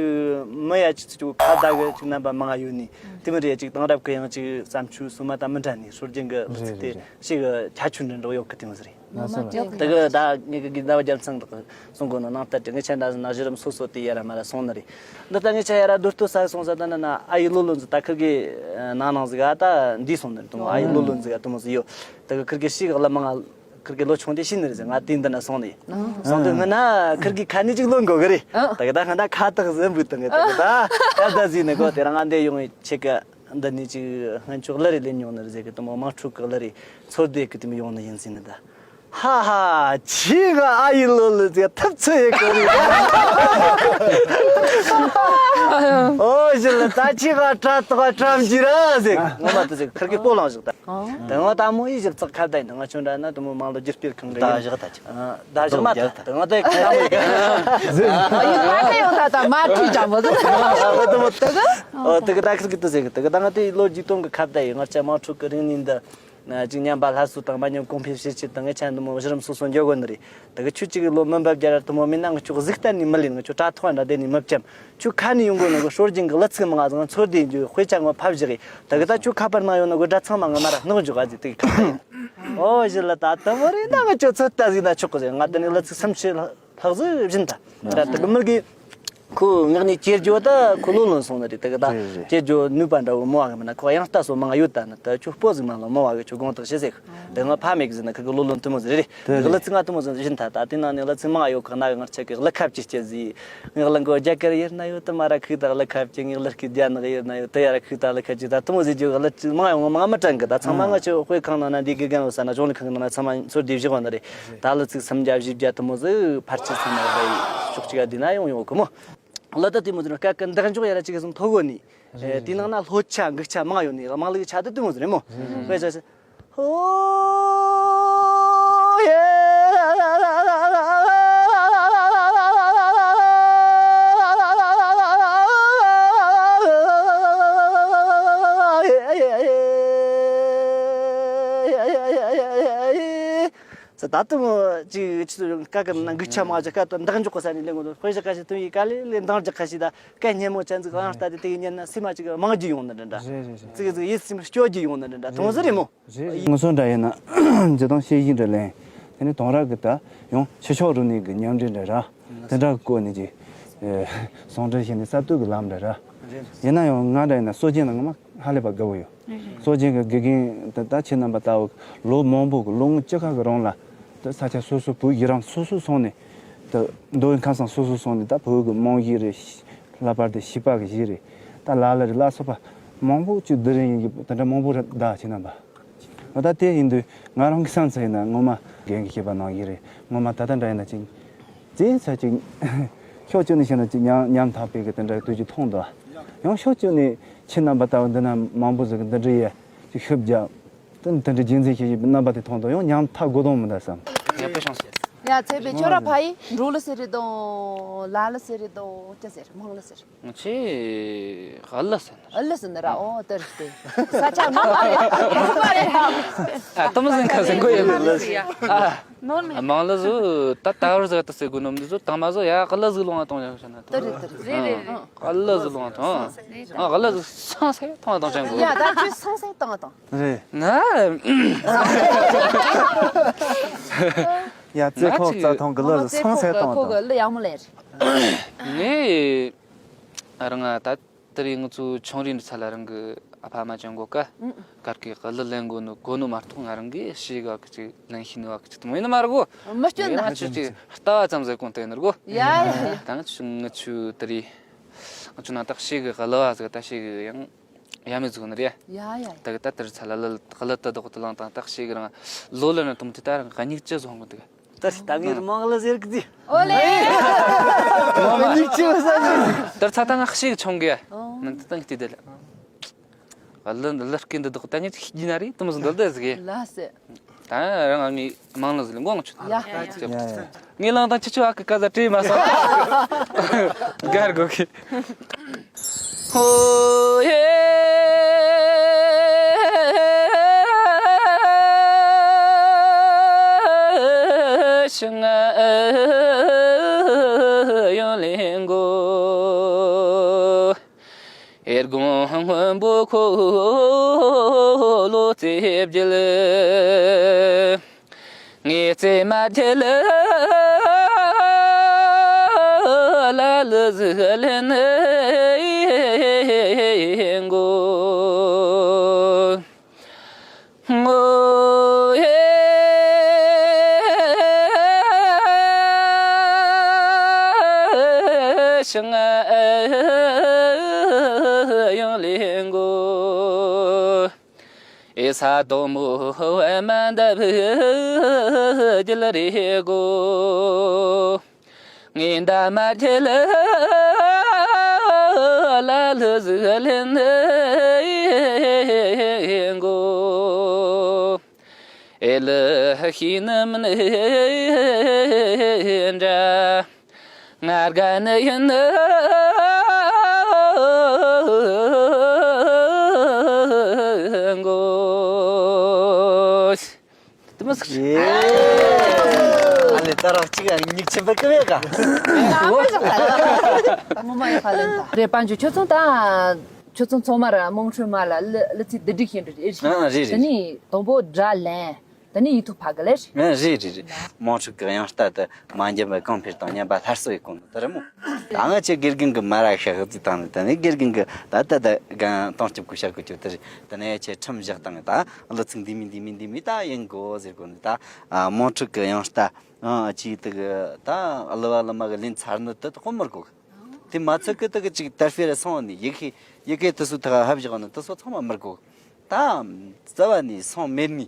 མི་ཡ་ཅིག་ཅིག་ཁ་བརྡ་གི་ཅིག་རྣམ་པ་མང་ཡོད་ནི། དེ་མི་རེད། ཅིག་དེང་རབས་ཀྱི་ཡང་ཅིག་བརྩམས་ཆོས་སོ་མ་དང་མི་འདྲ་ནི། སྲོལ་རྒྱུན་གྱི་ལག་རྩལ་དེ་ཞིག་ཁྱད་ཆོས་འདྲ་འདྲ་ཡོད་གི། དེ་མི་རེད། དེ་གི་ད་ངེད་ཀྱི་ཟླ་བ་རྒྱལ་མཚན་དག་གསུང་གོ་ནོ་ནང་ལྟར་གྱི་ངེད་ཆ་འདྲ་ཟིན་ན་གཞི་རིམ་སོ་སོ་དེ་ཡ་ར་མ་ར་སོང་ནི་རེད། འདི་ལྟ་ངེད་ཆ་ཡ་ར་རྡོ་སྟོད་ས་སོང་ས་ད་ན་ན་ཨ་ཡི་ལོ་ལོ་འཛི་ད་ཁིར་གི་ནང་ནང་ཟིག་ག་ད་འདི་སོང་ནི་རེད། དུང་ཨ་ཡི་ལོ་ལོ་འཛི་ག་དུ་མོ་ཟིག་ཡོད། དེ་གི་ཁིར་གི་ཤི་གི་ལ་མ་ང་ཁིར་གི་ལོ་ཆུང་དེ་ཤི་ནི་རེད་ཟེར། ང་དེ་འདི་ན་སོང་ནི་སོང་དུས་ང་ན་ཁིར་གི་ཁ་ནི་ཅིག་ལོན་གོ་གི་རེད། དེ་གི་ད་ང་ད་ཁ་ཐག་ཟིན་བུ་དང་གི་དེ་གི་ད་ད་ད་ཟིན་ནི་གོ། དེ་རང་ང་འདི་ཡོང་ཡི་ཆེ་གི་འདི་ནི་ཅིག་སྔན་ཆོག་ལ་རེ་ལེན་མྱོང་ནི་རེད་ཟེར་གི། དུ་མོ་དམངས་ཁྲོད་གི་ལ་རེ་ཚོར་དེ་གི་དེ་མི་ཡོང་ནི་ཡིན་ཟིན་ནི་ད། ཧ་ཧ། ཁྱི་ག་ཨ་ཡི་ལོ་ལོ་ཟེར་ཐབས་ཚོད་ཡེ་གོ་རེད། ཨོ་ཞི་ལ་ད་ཁྱི་ག་དྲ་ཐོག་དྲ་མ་ཅི་ར་ཟེར། ངོ་མ་དེ་ཟེར་ཁིར་གི་སྤོ་ལངས་བཞག་ད། དེ་ང་ད་མོ་ཡི་ཞིབ་ཚགས་ཁ་བརྡ་ཡིན། ང་ཆུང་འདྲ་ན་དུ་མོ་མང་ལོ་རྒྱུ་སྤེལ་ཁང་གི་ད་ཡིན། བཞག་ད་ཁྱི། ད་བཞག་མ་ད་དེ་ང་ད་ཁ་མོ་ཡི་ག་ཡི་ཁ་ད་ཡོང་ད་ད་མ་ཁྲི་ཅང་མོ་ཟེར། ཨོ་དེ་གི་ད་ཁིར་གི་དེ་ཟེར་གི། དེ་གི་ད་ང་དེ་ལོ་རྒྱུས་སྟོང་གི་ཁ་བརྡ་ཡིན། ང་ཅག་དམངས་ཁྲོད་གི་རིང་ནས་འདི། ཅིག་ཉམས་པ་སླར་གསོ་དང་མ་ཉམས་གོང་འཕེལ་བྱེད་ཆེད་དང་། ངེད་ཆ་འདི་མོ་གཞི་རིམ་སོ་སོ་འགྱོ་དགོས་ནི་རེད། ད་གི་ཁྱོད་ཅིག་གི་ལོ་མི་འབབ་རྒྱ་ར་དུ་མོ་མིན་ན་ང་ཁྱོད་གཟིགས་གཏན་ནས་མི་ལེན། ང་ཁྱོད་དྲ་ཐོག་འདྲ་བསྡད་ནས་མི་བཅམ། ཁྱོད་ཁ་ནས་ཡོང་དགོས་ནི་གི་སྲོལ་རྒྱུན་གི་ལག་ཚིག་མང་ང་ཚང་ཚོར་དེ་འཇུ་དཔེ་ཆ་ངོ་ཕབ་བཞག་གི། ད་གི་ད་ཁྱོད་ཁ་པར་ནང་ཡོད་ནི་གི་སྒྲ་ཚང་མ་ང་མ་ར་སྣག་འཇོག་ག་ཟིག་དེ་གི་ཁ་པར་ཡིན། ཨོ་ཞི་ལ་ད་དུ་མོ་རེད་ན་ང་ཁྱོད་ཚོད་ལྟ་ཟིག་ན་ཆོག་གི་ཟེར། ང་དེ་ནས་ལག་ཚིག་སུམ་ཅུ་ལྷག་ཟིག་བཞིན་ད་ར་ད་གི་མི་གི་ཁོ་ངག་ནས་ཁྱེར་རྒྱུ་ད་ཁོ་ལོ་ལོན་སོང་ནི་རེད། དེ་གི་ད་རེད་རེད། ཁྱེར་རྒྱུ་ནུས་པ་འདྲ་བོ་མོ་བ་གི་མིན་ན། ཁོ་དབྱངས་རྟ་སོ་མང་ཡོད་ད་ནི། ད་ཁྱོད་སྤོ་ཟིག་མ་ལོ་མོ་བ་གི་ཁྱོད་དགོངས་དག་ཞུ་ཟེར། དེ་ང་ཕ་མེད་གི་ཟེར་ན་ཁི་གི་ལོ་ལོན་དུ་མོ་ཟེར་རེད། དེ་གི་ལ་ཚིག་ང་དུ་མོ་ཟེར་བཞིན་ད། ད་དེ་ནང་ནས་ལ་ཚིག་མང་ཡོད་གི། ན་གི་ངར་ཆ་གི་ལ་ཁབ་ཅི་སྐྱེ་ཟིག། ངག་ལ་མགོ་རྒྱ་གར་ཡེར་ན་ཡོད་དུ་མ་ར་ཁུག་ད་ལ་ཁབ་ཅི། ངག་ལ་ཁུག་རྒྱ་ནག་ཡེར་ན་ཡོད་དུ་ཡ་ར་ཁུག་ད་ལ་ཁབ་ཅི། ད་དུ་མོ་ཟེར་རྒྱུ་གི་ལ་ཚིག་མང་ཡོང་མང་མི་དྲན་གི། ད་ཚང་མ་ང་ཆོ་དཔེ་ཁང་ནང་ན་འདི་གི་རྒན་ལོ་ས་ན་གཞུང་ལས་ཁང་གི་ནང་ན་ཚང་མ་ཚོར་བསྡུས་བཞག་གོ་ནི་རེད། ད་ལ་ཚིག་སུམ་བརྒྱ་བཞི་བརྒྱ་དུ་མོ་ཟིག་ཕར་ཆེར་ཚང་མ་རེད། ཕྱོགས་གཅིག་ག་འདི་ན་ཡོང་ཡོང་གི་མོ། ལ་ད་དེ་མོ་ཟིག་སྐད་ཀྱི་འདེགས་འཇོག་ཡ་ར་ཅིག་གསུང་ཐོག་གོ་ནི། དེ་ནང་ན་ལྷོ་ཆ་འགུག་ཆ་མང་ཡོད་ནི། དམངས་ལུགས་ཆ་དུ་དེ་མོ་ཟིག་རེད་མོ། དཔེ་ཆ་ཧོ་ཡེ། ད་ལྟ་མོ་ཅིག་ཅིག་ཀ་ཀ་ན་འགུལ་ཆ་མ་ཅིག་ཀ་ཏོ་འདང་འཇོག་གི་ས་ནས་ལེན་དགོས་འདུག། དཔེ་ཞིག་ཀ་ཞིག་དོན་ཡིག་ག་ལེ་ལེ་འདང་རྒྱག་ཁ་ཞིག་ད་སྐད་སྙན་མོ་ཅན་ཟིག་ཨང་ལྟ་དེ་དེ་གི་ཉན་ན་སེམས་མ་ཅིག་མང་རྒྱུ་ཡོང་ནི་འདྲ་འདྲ། རེད་རེད་རེད། ཙིག་ཙིག་ཡིད་སེམས་སྐྱོ་རྒྱུ་ཡོང་ནི་འདྲ་འདྲ། དུང་ཟེར་རེད་མོ། རེད་རེད། ངོ་སོ་འདྲ་ཡིན་ན་ཇི་དང་ཤེས་བཞིན་འདྲ་ལེན། དེ་ནི་དོང་ར་གི་ད་ཡང་ཕྱི་ཕྱོགས་རུ་གནས་གི་མཉམ་འབྲེལ་འདྲ་ར། དེ་འདྲ་གི་སྐོར་ནས་ཀྱི་ཟུང་འབྲེལ་བྱས་ནས་གསར་གཏོད་ཀྱི་ལམ་འདྲ་ར། ཡིན་ན་ཡང་ང་འདྲ་ཡིན་ན་སྲོལ་རྒྱུན་ལ་ངོ་མ་ཧ་ལས་པ་དགའ་བོ་ཡོད། སྲོལ་རྒྱུན་གྱི་དགེ་རྒན་ད་ད་ཁྱེད་རྣམ་པ་ལྟ་བུ་ལོ་མང་པོ་གི་ལོ་ངོ་བཅུ་ཁ་གི་རིང་ལ་ད་ས་ཆ་སོ་སོ་བོད་ཡི་རང་སོ་སོ་སོང་ནས་ད་མདོ་དབུས་ཁམས་གསུམ་སོ་སོ་སོང་ནས་ད་བོད་ཀྱི་རྨང་གཞི་རེད། ལྷག་པར་དུ་བྱིས་པ་གི་གཞི་རེད། ད་ལ་ལ་རེད་ལ་སོགས་པ་མང་པོ་ཅིག་བསྡུ་རིན་ཡིན་གྱི་དེ་འདྲ་མང་པོ་རེད་ད་ཁྱེད་རྣམ་པ། འོ་ད་དེ་ཡིན་དུས་ང་རང་གི་བསམ་ཚུལ་ཡིན་ན་ངོ་མ་རྒན་གྱིས་བཤད་པ་ནང་བཞིན་རེད། ངོ་མ་ད་ལྟ་འདྲ་ཡིན་ན་ཅིག་རྗེས་ཚ་ཅིག་ཕྱོགས་གཅིག་ནས་བཤད་ན་ཅིག་ཉམ་ཉམ་ཐག་པའི་གི་དེ་འདྲ་དུས་ཀྱི་མཐོང་འདུག། ཡང་ཕྱོགས་གཅིག་ནས་ ཁྱེད་རྣམ་པ་ལྟ་བུ་འདི་ན་མང་པོ་ཟིག་གི་འདི་འདྲ་ཡེ་ཅིག་ཤུབས་རྒྱབ། དེ་འདི་འདྲ་རྒྱུན་འཛིན་བྱེད་བཞིན་པའི་རྣམ་པ་དེ་མཐོང་དུས་ཡང་ཉམ་ཐག་དགོས་དོན་མི་འདུག་བསམ། ཡག་པོ་བྱུང་སོང་། ཡ། ཚེ་བའི་ཁྱོད་ར་ཕ་ཡི་འབྲོག་ལི་ཟེར་རེད་དོ། ལ་ལི་ཟེར་རེད་དོ། ཅི་ཟེར། མང་ལི་ཟེར། ང་ཆེ་ཨ་ལི་ཟེར་ནི། ཨ་ལི་ཟེར་ནི་ར། ཨོ་དེ་རེད་དེ། ས་ཆ་ནང་པ་རེད། ནང་པ་རེད། ཨ་དུམ་ཟིན་ཁ་ཟིན་གོ་ཡ་ལི་ཟེར། ཨ་མང་ལི་ཟོ། ད་ད་བར་ཟིག་ད་ཟེར་གོ་ནོ་མི་ཟོ། དང་མ་ཟོ་ཡ་ཨ་ལི་ཟིག་ལོང་ང་གཏོང་ཡ་ཤ་ན། དེ་རེད་དེ་རེད། རེད་རེད་རེད། ཨ་ལི་ཟིག་ལོང་ང་གཏོང་། ཨ་ཨ་ལི་ཟིག་སང་སེ་གཏོང་ང་གཏོང་ཅན་གོ། ཡ་ད་ཁྱོད་སང་སེ་གཏོང་ང་གཏོང་། རེད། ན། ཡ་ཙེ་ཁོག་རྩྭ་ཐང་གི་ལི་སང་སེ་གཏོང་ང་གཏོང་། ཁོ་གི་ལི་ཡག་མོ་ལེན་རེད། ངས་རང་ང་ད་དེ་རིང་ང་ཚོ་ཆུང་རིང་ཚ་ལ་རང་གི་ཨ་ཕ་མ་ཅན་གོ་ཀ་གར་གི་གི་ལི་ལེན་གོ་ནོ་གོ་ནོ་མ་གཏོགས། ང་རང་གི་ཤེས་གི་བ་གི་ཅིག་ལེན་ཤེས་ནི་བ་གི་ཅིག་དུ་མོ་ཡིན་ནི་མ་རེད་གོ། མི་སྐྱོན་ན། ང་ཆུ་ཅིག་ལྟ་བ་ཙམ་ཟེར་གོང་དེ་ནི་རེད་གོ། ཡ་ཡ་ཡ། ད་ང་ཆུ་ང་ཆུ་དེ་རིང་ང་ཆུ་ན་ད་ཤེས་གི་གི་ལི་བ་ཟེར། ད་ཤེས་གི་ཡང་ཡ་མེད་ཟུག་ནི་རེད། ཡ་ཡ་ཡ། ད་གི་ད་དེར་ཚ་ལ་ལི་གི་ལི་ད་དོག་ཏུ་ལང་དང་། ད་ཤེས་གི་རང་ལོ་ལ་ན་དུམ་དེ་ད་རང་ག་ཉིག་ཅི་བཟོ་གོ་འདུག་ད་ད་ངེར་མང་ལ་ཟེར་གི་ཟེར། ཨོ་ལེ། ཉིག་ཅི་བ་ས་ཟེར། དར་ཚ་ད་ང་ཤེས་ཆུང་གི། ཨོ། ནང་དུ་ཏང་ཏི་དེ་ལ། ལ་ལ་སྐྱིན་འདི་དག་ད་ངེར་ཤི་ན་རེད་དུ་མ་ཟིན་འདོད་ཟེར་གི། ལ་སེ། ད་རང་ངི་མང་ལ་ཟེར་ལ་མགོ་ང་ཆུ། ཡ། ཡ་ཡ། ངས་ལང་དང་ཁྱི་ཆུ་ཨ་ཀི་ཀ་ཟ་བྲིས་མ་སོང་། གར་གོ་གི། ཧོ་ཧེ་ཤང་ཨ་ཡང་ལེན་གོ། ཨེར་གོང་སྔོན་པོ་འཁོར་ལོ་རྩེ་བརྒྱད། ངེས་རྩེ་མ་རྒྱལ་ལ་ལུ་ཟི་ལེན་གོ། ངོ་ཧེ་ཤང་ཨ་ཡང་ལེན་གོ། ཨེ་ས་དོ་མོ་མ་འདབ་རྒྱལ་རེ་གོ། ངེས་འདབ་མ་རྒྱལ་ལ་ལུ་ཟི་ལེན་གོ། ཨེ་ལི་ཤི་ནམ་ནི་འདྲ། ང་དགའ་ནི་ཡིན་ནི་གོ། དེ་མ་ཟིག་ཨ་ལེ་ད་རག་ཅིག་ཨ་མིག་ཆེན་པོ་ཀི་བེ་ག་ངོ་མ་ཡག་པ་ལེན་ད། རེད་པ་འཇུ། ཁྱོད་ཚོ་ད་ཁྱོད་ཚོ་ཚང་མ་ར་དམངས་ཁྲོད་མ་ལ་ལི་ལི་ཚིག་བསྡུ་སྒྲིག་བྱེད་འདྲ་རེད། ཨ་རེད་རེད། དེ་ནས་དང་པོ་སྒྲ་ལེན། དེ་ནས་ཡིག་ཐོག་ཕབ་གི་ལེ་རེད། ཨ་རེད་རེད་རེད། དམངས་ཁྲོད་ཀྱི་དབྱངས་རྟ་དེ་མ་འཇམ་པའི་གོང་འཕེལ་དང་ཉམས་པ་སླར་གསོ་ཡི་གོ་ནོ་དེ་རེད་མོ། ད་ང་ཆེ་དགེ་རྒན་གྱི་མ་ར་ཤ་ཧུབ་ཙི་བཏང་ནས། དེ་ནས་དགེ་རྒན་གྱི་ད་ད་ད་གང་གཏོང་སྐྱོབ་ཀྱི་བྱ་དགོས་ཀྱི་དེ་རེད། དེ་ནས་ཆེ་ཁྲིམས་བཞག་དང་ད་ལི་ཚིག་འདི་མི་འདི་མི་འདི་མི་ད་ཡིན་གོ་ཟེར་གོ་ནི། ད་དམངས་ཁྲོད་ཀྱི་དབྱངས་རྟ་ཨ་ཅི་དེ་གི་ད་གླུ་བ་གླུ་མ་གི་ལེན་ཚར་ནི་དེ་དག་མི་དགོས། དེ་མ་ཚད་ཀི་དེ་གི་ཅིག་དར་སྤེལ་རེ་སོང་ནི་ཡི་གེ་ཡི་གེ་དེ་ཚོ་དག་ཧབ་བཞག་ནི་དེ་ཚོ་ཚང་མ་མི་དགོས། ད་རྩ་བ་ནས་སོང་མེད་ནི།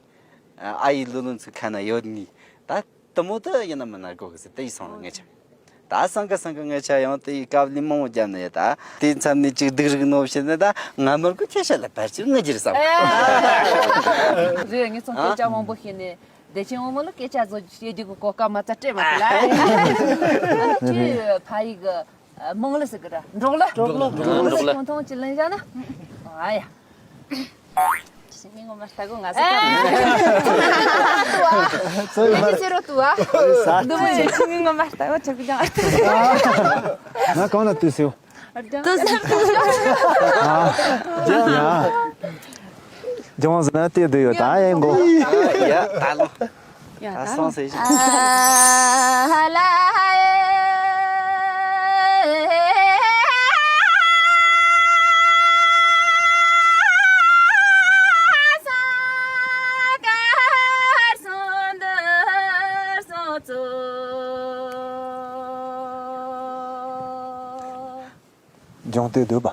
ཨ་ཡི་ལུ་ལུན་ཚོ་ཁ་ན་ཡོད་ནི། ད་དེ་མོ་དེ་ཡིན་ན་མིན་ན་དགོས་གི་ཟེར་དེ་ཡི་སོང་ནི་ངེད་ཅག་ད་སང་ག་སང་ག་ངེད་ཅག་ཡང་དེ་ཡི་དཀའ་ལས་མང་བོ་བརྒྱབ་ནི་ཡོད། ད་དེ་མཚམས་ནས་ཅིག་སྡུག་རུག་ནོ་བྱས་ནི་ད་ང་མི་དགོས། ཁྱེད་ཤ་ལ་བར་ཅིག་ངེད་ཀྱི་རེད་བསམ། རེད། ངེད་ཚོ་སྐད་ཆ་མང་པོ་བཤད་ནས། བདེ་ཆེན་དབང་མོ་ལ་སྐད་ཆ་བཟོ་བཤད་རྒྱུ་གི་གོ་སྐབས་མ་རྩ་སྤྲད་མ་ཐུབ་ལ། ཁྱོད་ཕ་ཡི་གི་དམངས་གླུ་ཟེར་གི་ར། འབྲོག་གླུ། འབྲོག་གླུ། འབྲོག་གླུ། ཁོང་ཐོང་ཅི་ལེན་བྱ་ན། ཨ་ཡ། ཁྱི་མི་ངོ་མ་ལྟ་གོ་ང་ཟེར། ཨ། ཁྱི་མི་ཟེར་རོ་ཏུ་ཨ། འདི་མོ་ཡོད། ཁྱི་མི་ངོ་མ་ལྟ་གོ་ཆོག་གི་ཀྱང་ཨ། ང་གང་ན་ལྟོས་སེའོ། ཏུ་སེ། ཨ། ཡ། ལྗོངས་ཟེར་ན་དེ་འདི་ཡོད་ད་ཡིན་གོ། ཡ་ད་ལོ། ཡ་ད་ད་ལོ། སོང་ཟེར་ཞིག་ཨ་ལ། ལྗོངས་དེ་སྡོད་པ།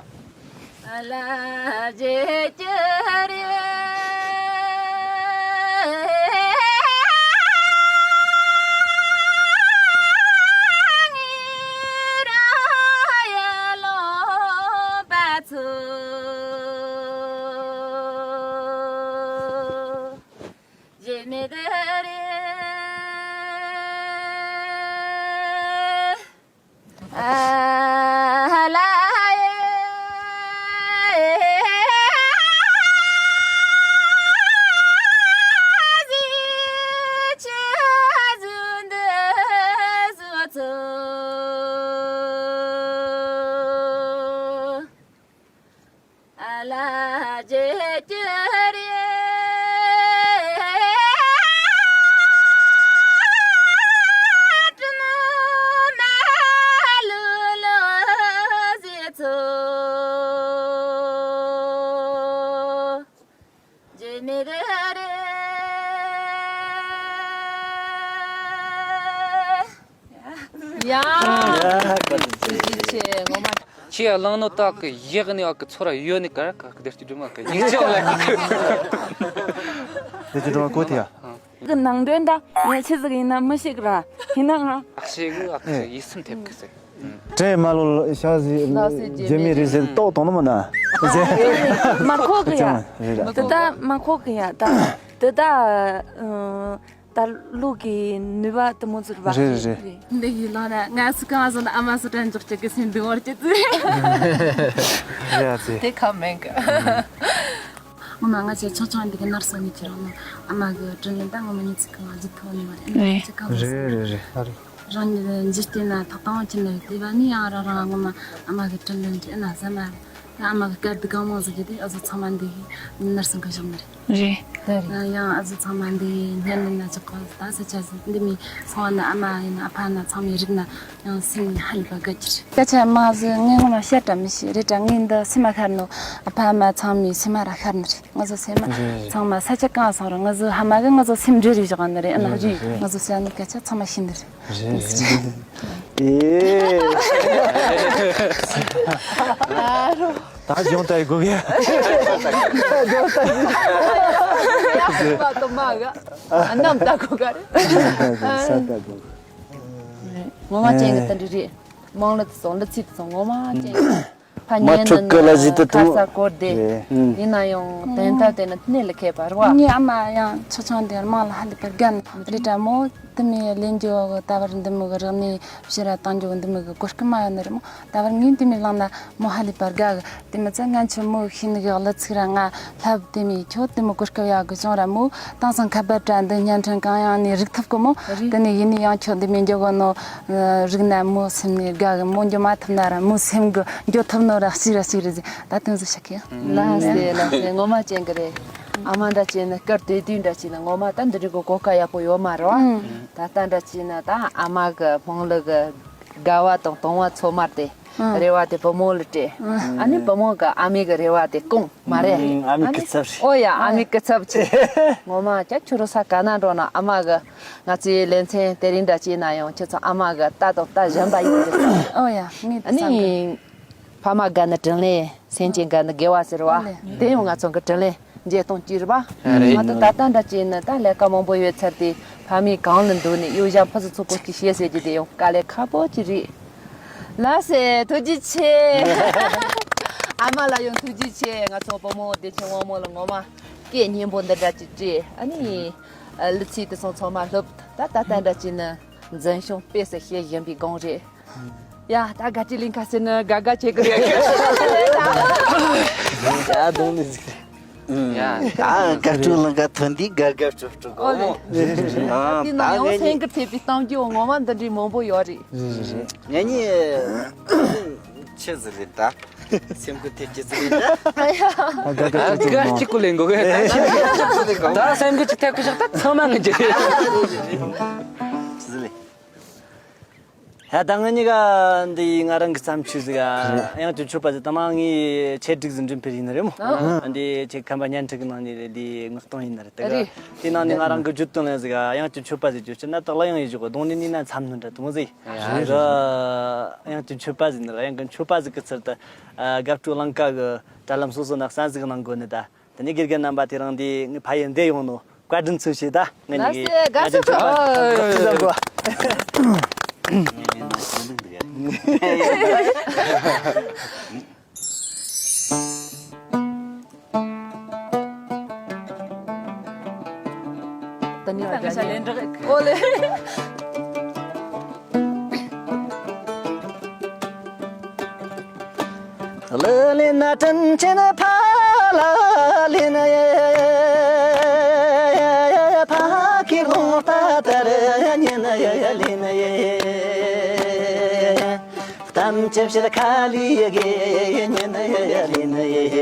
ཡ། ཐུགས་རྗེ་ཆེ་ངོ་མ། ཁྱེད་ཡ་ལང་ནོ་ཏག་གི་ཡག་ནི་ཨ་གི་ཚོར་ཡོད་ནི་གར་ག་གི་དེར་གྱི་སྒྲོལ་མ་གི་ཡིག་ཆ་ལ་གི་དེར་གྱི་སྒྲོལ་མ་གོ་ཐི་ཡ། གི་ནང་དོན་ད་ངས་ཆི་ཟིག་ཡིན་ན་མི་ཤེས་གི་ར། ཡིན་ན་ང་ཨ་ཤེས་གི་ཨ་ཤེས་ཡིད་སེམས་ཐེབས་གི་ཟེར། དྲན་མ་ལོ་ཤ་ཟི་ལགས་སེ་རྒྱ་མི་རེད་ཟེར་ཏོག་དང་ནི་མ་ན་ཟེར། མ་གོ་གི་ཡ། རེད་ར། དེ་ད་མ་གོ་གི་ཡ་ད། དེ་ད་ཨ། ད་ལུག་གི་ནུས་པ་དེ་མོ་ཟུར་བ་རེད་རེད་རེད། འདི་ཡི་ལོ་ན་ང་སུ་གང་ཟོ་ན་ཨ་མ་སུ་དྲན་འཇོག་ཅིག་གི་སེམས་འདི་བར་ཅི་ཙི། རེད་ཨ་ཙི། དེ་ཁ་མེད་གི། ངོ་མ་ང་ཚོ་ཆུང་ཆུང་འདི་གི་ནར་སོང་ནི་ཁྱེད་རང་ནོ་ཨ་མ་གི་དྲིན་ལན་ད་ངོ་མ་ཉི་ཚེ་གང་ལ་ཟིག་ཐོག་ནི་མ་རེད། རེད་ཁྱེད་གང་ཟོ་རེད་རེད་རེད། རང་ཉིད་འཇིག་རྟེན་ན་ཐོག་དང་བ་ཁྱེར་ནི་རེད། དེ་བ་ནི་ཡང་རང་རང་ངོ་མ་ཨ་མ་གི་དྲིན་ལན་དྲན་ན་ཟ་མ་རེད། ཨ་མ་གི་སྐད་དུ་གང་མང་ཟིག་གི་དེ་ཨ་ཟོ་ཚང་མ་འདི་གི་ནར་སོང་གི་བཞག་ནི་རེད། རེད། ད་རེད། ཡང་ཨ་ཟོ་ཚང་མ་འདི་ཉན་ནི་ན་ཅི་གོ་ད་ས་ཆ་ཟིག་འདི་མི་སོང་བ་ན་ཨ་མ་ཡིན་ན་ཨ་ཕ་ན་ཚང་མའི་རིག་ན་ཡང་སེམས་ཧ་ལས་པ་དགའ་གི་རེད། སྐད་ཆ་མ་ཟིག་ངས་ངོ་མ་བཤད་དྲ་མི་ཤེས་རེད་དྲ། ངས་འདི་སེམས་མ་ཤར་ནོ་ཨ་ཕ་མ་ཚང་མའི་སེམས་མ་ར་ཤར་ནི་རེད། ང་ཚོ་སེམས་མ་རེད། ཚང་མ་ས་ཆ་གང་སོང་ར་ང་ཚོ་ཧ་མ་གི་ང་ཚོ་སེམས་འདྲེ་རེ་བཞག་ནི་རེད། ཨ་ན་རེད། ང་ཚོ་བཤད་ནི་སྐད་ཆ་ཚང་མ་ཤེས་ནི་རེད། རེད་རེད། ཨེ། ད་གཞུང་ལྟ་ཡི་གོ་གི། ཡ་ཁུ་མ་དོ་མ་ག་ཨ་ནམ་ལྟ་གོ་ག་རེ། ས་ལྟ་གོ། ངོ་མ་ཅན་གི་ད་འདྲི་རེད། མང་ལ་དུ་སོང་ལ་ཚིག་དུ་སོང་ངོ་མ་ཅན་གི། ཕ་མ་ཉན་ཁྲོ་ནི་ཀི་ལ་ནི་ཟིག་ཏུ་ཁ་ཏུ་ས་སྐོར་དེ། རེད། ཡིན་ན་ཡང་དོན་དག་དེ་ནི་གནད་ལ་ཁེལ་བ་རེད་བ། ངའི་ཨ་མ་ཡང་ཆུང་ཆུང་དེ་རྨང་ལ་ཧ་ལས་པར་དགའ་ནི་རེད་དྲ་མོ། དེ་མི་ལེན་རྒྱུ་ད་བར་འདི་མོ་གི་རིག་གནས་ཕྱི་ར་བཏང་རྒྱུ་འདི་མོ་གི་གོ་སྐབས་མ་ཡོད་ནི་རེད་མོ། ད་བར་ངས་དེ་མི་བླངས་ན་མོ་ཧ་ལས་པར་དགའ་གི། དེ་མི་ཚད་ང་ཆུ་མོ་ཤིན་གི་ལ་ཚིག་ར་ང་ལྷབ་དེ་མི་ཁྱོད་དེ་མོ་གོ་སྐབས་ཡག་གི་བྱུང་ར་མོ། དེང་སང་ཁ་པར་དྲ་འདི་བརྙན་འཕྲིན་གང་ཡང་ནས་རིག་ཐུབ་གི་མོ། རེད། དེ་ནས་ཡིན་ནི་ཡང་ཁྱོད་འདི་མི་འཇོག་གི་ནོ། རིག་ན་མོ་སེམས་ནས་དགའ་གི། མོ་འགྱོ་མ་ཐུབ་ན་ར་མོ་སེམས་གི་འགྱོ་ཐུབ་ནོ་ར་གཅིག་ར་གཅིག་རེད་ཟེར། ད་དོན་བཟོ་ཤག་གི། ལགས་སེ་ལགས་སེ་ངོ་མ་ཅན་གི་རེད། ཨ་མ་འདྲ་བྱས་ན་སྐར་དུས་དུས་འདྲ་བྱས་ན་ངོ་མ་ད་འདི་འདྲའི་གི་གོ་སྐབས་ཡག་པོ་ཡོད་མ་རེད་བ། ད་ལྟ་འདྲ་བྱས་ན་ད་ཨ་མ་གི་སྨོན་ལམ་གི་དགའ་བ་དང་དུང་བ་ཚོད་མ་དེ་རེ་བ་དེ་བུ་མོ་ལ་སྤྲད། ཨ་ནི་བུ་མོ་གི་ཨ་མའི་གི་རེ་བ་དེ་སྐོང་མ་རེད། ཨ་མའི་སྐུ་ཚབ་རེད། ཨོ་ཡ་ཨ་མའི་སྐུ་ཚབ་ཆེ། ངོ་མ་ཅག་ཁྱོད་རུ་ས་ག་ན་འགྲོ་ན་ཨ་མ་གི་ང་ཚོའི་ལེ་ཚན་དེ་རིང་འདྲ་བྱས་ན་ཡང་ཁྱོད་ཚོ་ཨ་མ་གི་རྟ་དང་རྟ་གཞན་པ་ཡིན་གི། ཨོ་ཡ་ངས་ཨ་ནི། ཕ་མ་དགའ་ན་དྲིན་ལན། སེམས་ཅན་དགའ་ན་དགེ་བ་ཟེར་བ། དེ་ཡང་ང་ཚོ་གི་དྲིན་ལན་འཇལ་གཏོང་གི་རེད་པ། རེད། ང་ཚོ་ད་ལྟ་འདྲ་བྱས་ན་ད་ལས་ཀ་མང་པོ་ཡོད་ཚར་ཏེ་ཕ་མའི་གང་ལ་འདུག་ནས་གཡུ་ཞྭ་ཕུ་ཚུ་ཚུགས་པོ་ཅིག་བཤད་ཟེར་རྒྱུ་དེ་ཡང་དཀའ་ལས་ཁག་པོ་ཅིག་རེད། ལགས་སེ་ཐུགས་རྗེ་ཆེ། ཨ་མ་ལ་ཡང་ཐུགས་རྗེ་ཆེ། ང་ཚོ་བུ་མོ་བདེ་ཆེན་དབང་མོ་ལ་ངོ་མ་སྐད་སྙན་པོ་འདི་འདྲ་ཅིག་སྤྲད། ཨ་ནི་གླུ་ཚིག་དེ་ཚོ་ཚང་མ་ལྷུབ། ད་ད་ལྟ་འདྲ་བྱས་ན་འཛིན་སྐྱོང་དཔེ་སེ་བྱེད་བཞིན་པའི་སྒང་རེད། ཡ་ད་དགའ་སྤྲོའི་གླིང་ག་ཟེར་ན་དགའ་དགའ་བྱེད་ཀྱི་རེད། ཡ་གདོང་ནས་ཟིག་ཡ་ད་དགའ་སྤྲོའི་གླིང་ག་ཐོན་དུས་དགའ་དགའ་སྤྲོ་སྤྲོ་གོ་མོ། ཨ་དེ་ན་ཡང་སེང་གེ་ཐེབས་པའི་གཏམ་རྒྱུད་ངོ་མ་འདི་འདྲའི་མང་པོ་ཡོད་རེད། ངེད་གཉིས་ཆི་ཟིག་རེད་ད། སེམས་ཁུར་ཐེབས་ཀྱི་ཟིག་རེད་ད། དགའ་དགའ་སྤྲོ་སྤྲོ་གོ་མོ། གཅིག་གུ་ལེན་དགོས་གི། ད་སེམས་ཁུར་ཅིག་ཐེབས་ཀྱི་ཞག་ད་ཚང་མ་ངེད་ཀྱི་རེད། ཆི་ཟིག་རེད། ཧ་ད་ང་གཉིས་ཀ་འདི་ང་རང་གི་བརྩམས་ཆོས་ཟིག་ཨ། དབྱངས་ཀྱི་མཆོད་པ་ཟིག་ད་མ་ངའི་ཆེད་སྒྲིག་ཟིག་འགྲེམས་སྤེལ་ཡིན་ནི་རེད་མོ། ཨ། འདི་ཆེད་ཁམས་པ་བརྙན་འཕྲིན་གི་ནང་ནས་འདི་ངག་གཏོང་ཡིན་ནི་རེད་དེ་ག་རེད། དེ་ནང་ནས་ང་རང་གི་བརྗོད་དོན་ལ་ཟིག་ཨ། དབྱངས་ཀྱི་མཆོད་པ་ཟིག་བརྗོད་ཕྱིར་ན་དག་ལ་ཡང་ཡིན་ཞོག་གདོང་ནས་ནི་ན་མཚམས་ནི་འདྲ་དུ་མོ་ཟིག་ཨ། དབྱངས་ཀྱི་མཆོད་པ་ཟིག་ནི་ར་དབྱངས་ཀྱི་མཆོད་པ་ཟིག་གི་ཚུལ་དུ་ཨ། དགའ་སྤྲོ་གླིང་ག་གི་དྲ་ལམ་སོ་སོ་ན་གསན་ཟིག་གནང་དགོས་ནི་ད། དེ་ནས་དགེ་རྒན་རྣམ་པ་དེ་རིང་འདི་ངའི་ཕ་ཡུལ་འདི་ཡོང་ནོ་བཀའ་དྲིན་ཆེ་ཞུ་ད། ངས་ནི་ལགས་སེ་དགའ་བསུ་ཞུ། ནི་ད་ང་ཤ་ལེན་འདྲི་གི་ཨོ་ལེ། ལི་ལི་ན་དྲིན་ཆེན་ཕ་ལ་ལི་ན་ཡེ། ཕ་ཁི་ལོང་ཏ་ཏ་རེ་ཉི་ན་ཡེ་ལི་ན་ཡེ། གཏམ་ཅི་བཤད་ཁ་ལི་གེ་ཉན་ཡ་ལིན་ཡེ།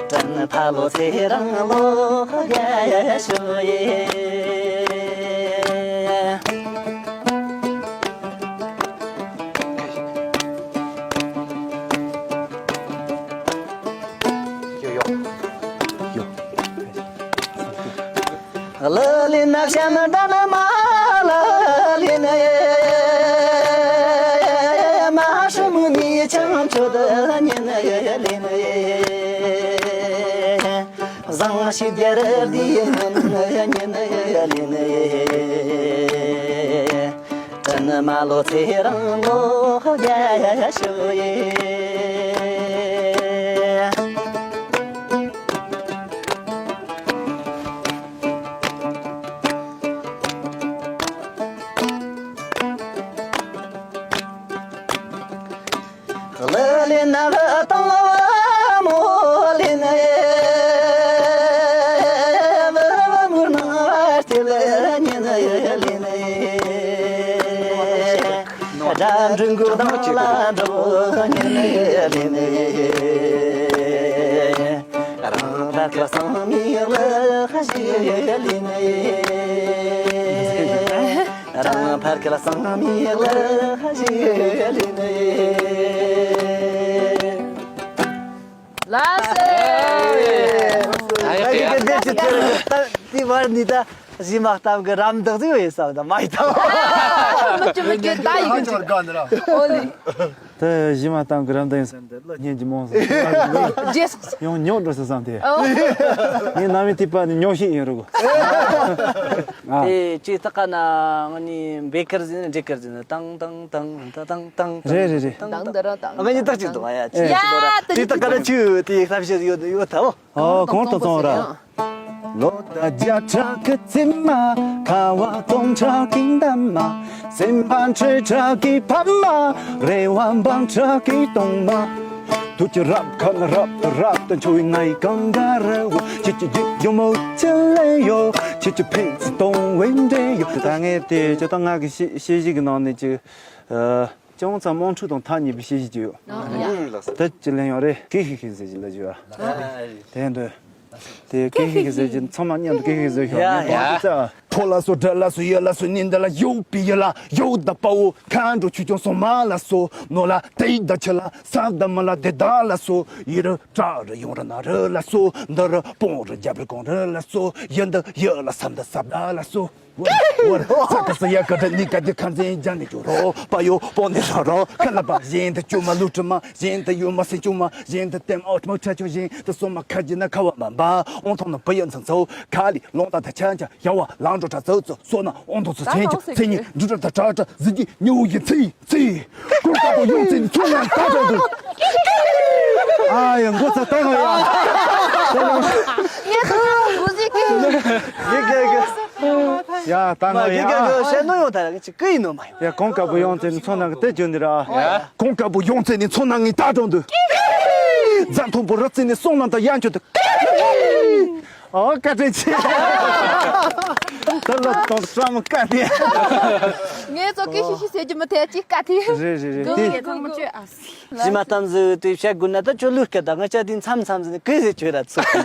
དྲིན་ཕ་ལོ་ཚེ་རིང་ལོ་རྒྱ་ཡ་ཤོ་ཡེ། ཡོ་ཡོ། ཡོ། ལ་ལི་ན་བྱམས་ལྡན་མ་ལ་ལི་ན། མ་ཧྲི་མུ་ནི་ཆང་ཆོད་ཉན་ལི་ན། བཟང་ཞིག་རྒྱལ་རབས་འདི་ཉན་ལི་ན། དྲིན་མ་ལོ་ཚེ་རིང་ལོ་རྒྱ་ཤོ་ཡེ། ལི་ལི་ན་ལི་ཏང་ལ་མོ་ལི་ན། བ་བ་མུར་ན་བ་སྟི་ལི་ཉི་ན་ལི་ན། དགྲ་འབྲིང་གུ་དང་ལ་འགྲོ་ཉི་ན་ལི་ན། རང་ད་ཁ་སང་མི་ལ་ཧ་ཞི་ལི་ན། རང་ཕར་ཁ་ལ་སང་མི་ལ་ཧ་ཞི་ལི་ན། ལགས་སོ། ད་ཡག་གི་གི་གི་ཅི་ཅི་རེད་ད་དེ་བར་ནི་ད་གཞི་མ་གཏམ་གི་རམ་འདེགས་ཟིག་ཡོད་བསམ་ད་མ་ཡི་ད། མི་ཅི་མི་ཅི་ད་ཡི་གི་ཅི། ཨོ་ལི། ད་གཞི་མ་གཏམ་གི་རམ་འདེགས་ཡིན་བསམ་ད་ལ་སྙན་གྱི་མོང་སོང་། རྗེས་སོང་། ཡང་ཉོག་འགྲོ་སོང་བསམ་དེ། ཨོ། ངའི་ནང་མི་ཐིག་པ་ནི་ཉོག་ཤིག་ཡིན་རུ་གོ། ཨ། དེ་ཅིག་ཏག་ན་ང་ནི་བེ་ཀར་ཟིན་འགྲིག་ཀར་ཟིན་ཏང་ཏང་ཏང་ཏང་ཏང་ཏང་། རེད་རེད་རེད། ཏང་ཏང་ཏང་ཏང་། ཨ་མ་ཉི་ཏག་ཅིག་ཏུ་ང་ཡ་ཅི་ཡ་ཅི་ལོ་ར་ཏི་ཏི་ཏག་ན་ཆུ་ཏི་ཁ་བཤད་ཡོད་ཡོད་ཐའོ། ཨོ་གོང་དུ་སོང་ར། ལོ་ད་བརྒྱ་ཕྲག་གི་ཚེ་མ། ཁ་བ་སྟོང་ཕྲག་གི་འདབ་མ། སེམས་པ་འཕྲོས་ཕྲག་གི་ཕ་མ། རེ་བ་འབུམ་ཕྲག་གི་གཏོང་མ། དུ་ཅི་རབ་ཁ་ན་རབ་ཏུ་རབ་ཏུ་འཕྱོ་བའི་ང་ཡི་གང་ག་རེ་བོ། ཁྱེད་ཀྱི་ཡིད་ཡོ་མོ་ཅི་ལེ་ཡོ། ཁྱེད་ཀྱི་ཕན་ཚུན་གཏོང་བའི་འབྲེལ་ཡོད། ད་ངས་དེ་ཇོ་ཏང་ང་གི་ཤེས་ཤེས་བཞིན་གྱི་ནང་ནས་ཅིག་ཨ། ཅུང་ཙམ་དམངས་ཁྲོད་དང་ཐག་ཉེ་བའི་བཤད་གཞི་ཅིག་ཡོད། ཨ། ཡ། ད་ཅི་ལེན་ཡོད་རེད། ཀེ་ཧི་ཧི་ཟེར་གྱི་ལ་ཅིག་ཡོད། ཨ། དེ་འདོད། དེ་ཀེ་ཧི་ཧི་ཟེར་གྱི་ཚང་མ་མཉམ་དུ་ཀེ་ཧི་ཧི་ཟེར་ཤོག་ཡ་ངས་ཡ། གཏོང་གི་ཙ། ཕོ་ལ་སོ་དགྲ་ལ་སོ་ཡུལ་ལ་སོ་ནི་འདི་ལ་ཡོད་པའི་ཡུལ་ལ་ཡོད་ད་དཔའ་བོ་མཁའ་འགྲོ་ཆོས་སྐྱོང་སོ་མ་ལ་སོ་ནོ་ལ་དེ་ཡི་ད་ཆི་ལ་ས་ད་མ་ལ་དེ་ད་ལ་སོ་ཡི་རུ་བྲག་རུ་ཡོང་རུ་ན་རུ་ལ་སོ་འདི་རུ་སྤོང་རུ་རྒྱབ་རུ་གོང་རུ་ལ་སོ་ཡི་འདི་ཡུལ་ལ་ས་འདི་ས་ད་ལ་སོ། ཝར་ས་ཀ་ས་ཡ་ཀ་ཏྲ་ནི་ཀ་ཏི་ཁ་འཛིན་ཅན་ནི་ཅུ་རོ་པ་ཡོ་པོ་ནི་རོ་རོ་ཁ་ལ་པ་བཞིན་དུ་ཅུ་མ་ལུ་ཀྲི་མ་བཞིན་དུ་ཡུ་མ་སི་ཅུ་མ་བཞིན་དུ་ཏེམ་ཨོ་ཏི་མོ་ཁྲ་ཆུ་བཞིན་དུ་སོ་མ་ཁ་ཇི་ན་ཁ་བ་མ་འབའ་ཨོང་ཐོང་ན་པ་ཡ་ཚང་ཚོ་ཁ་ལི་ལོང་ད་ད་ཆ་ཆ་ཡ་བ་ལང་འགྲོ་ཁྲ་ཚོ་ཚོ་སོ་ན་ཨོང་ཐོང་ཚོ་ཚེ་ཉི་ཚེ་ཉི་འབྲུ་ཁྲ་ད་ཁྲ་ཁྲ་ཟི་ཅི་ཉུ་ཡི་ཚེ། ཚེ། ཀུན་དགའ་བོ་ཡོངས་འཛིན་ཚོགས་རྣམས་དག་དྲག་ཏུ། ཨ་ཡ་མགོ་ཚ་ལྟ་ང་ཡ། ངས་ཁ་ཁ་མགོ་ཟིག་གི། ཡེ་གེ་གེ། ཡ་ལྟ་ང་ཡ། ཡེ་གེ་གེ་བཤད་ནོ་ཡོང་ད་ར་ཅི་ཀི་ཡིན་ནོ་མ་ཡོང་། ཡ་ཀུན་དགའ་བོ་ཡོངས་འཛིན་ཚོགས་རྣམས་ཀྱི་དེ་བརྗོད་འདི་ར། ཀུན་དགའ་བོ་ཡོངས་འཛིན་ཚོགས་རྣམས་ངས་དག་དྲག་ཏུ། རྫ་མཐོན་པོ་རི་རྩེ་ནས་སོང་ན་ད་ཡ་འཁྱོད་དུ། ཨོ་བཀའ་དྲིན་ཆེ། ད་ལ་དང་བཀྲ་མི་བཀའ་དེ། ངས་ཚོ་སྐད་ཤིག་ཤིག་ཟེར་རྒྱུ་མི་ཐལ་ཅིག་བཀའ་དེ། རེད་རེད་རེད། དེ་ཚང་མ་བཅོས་ཨ་སི། གཞི་མ་གཏམ་ཟིག་དེ་བཤད་དགོས་ན་ད་ཁྱོད་ལུས་སྐད་ད་ང་ཅག་དེ་མཚམས་མཚམས་ཟིག་ནས་གི་ཟེར་བཅོས་ར་ཚུགས།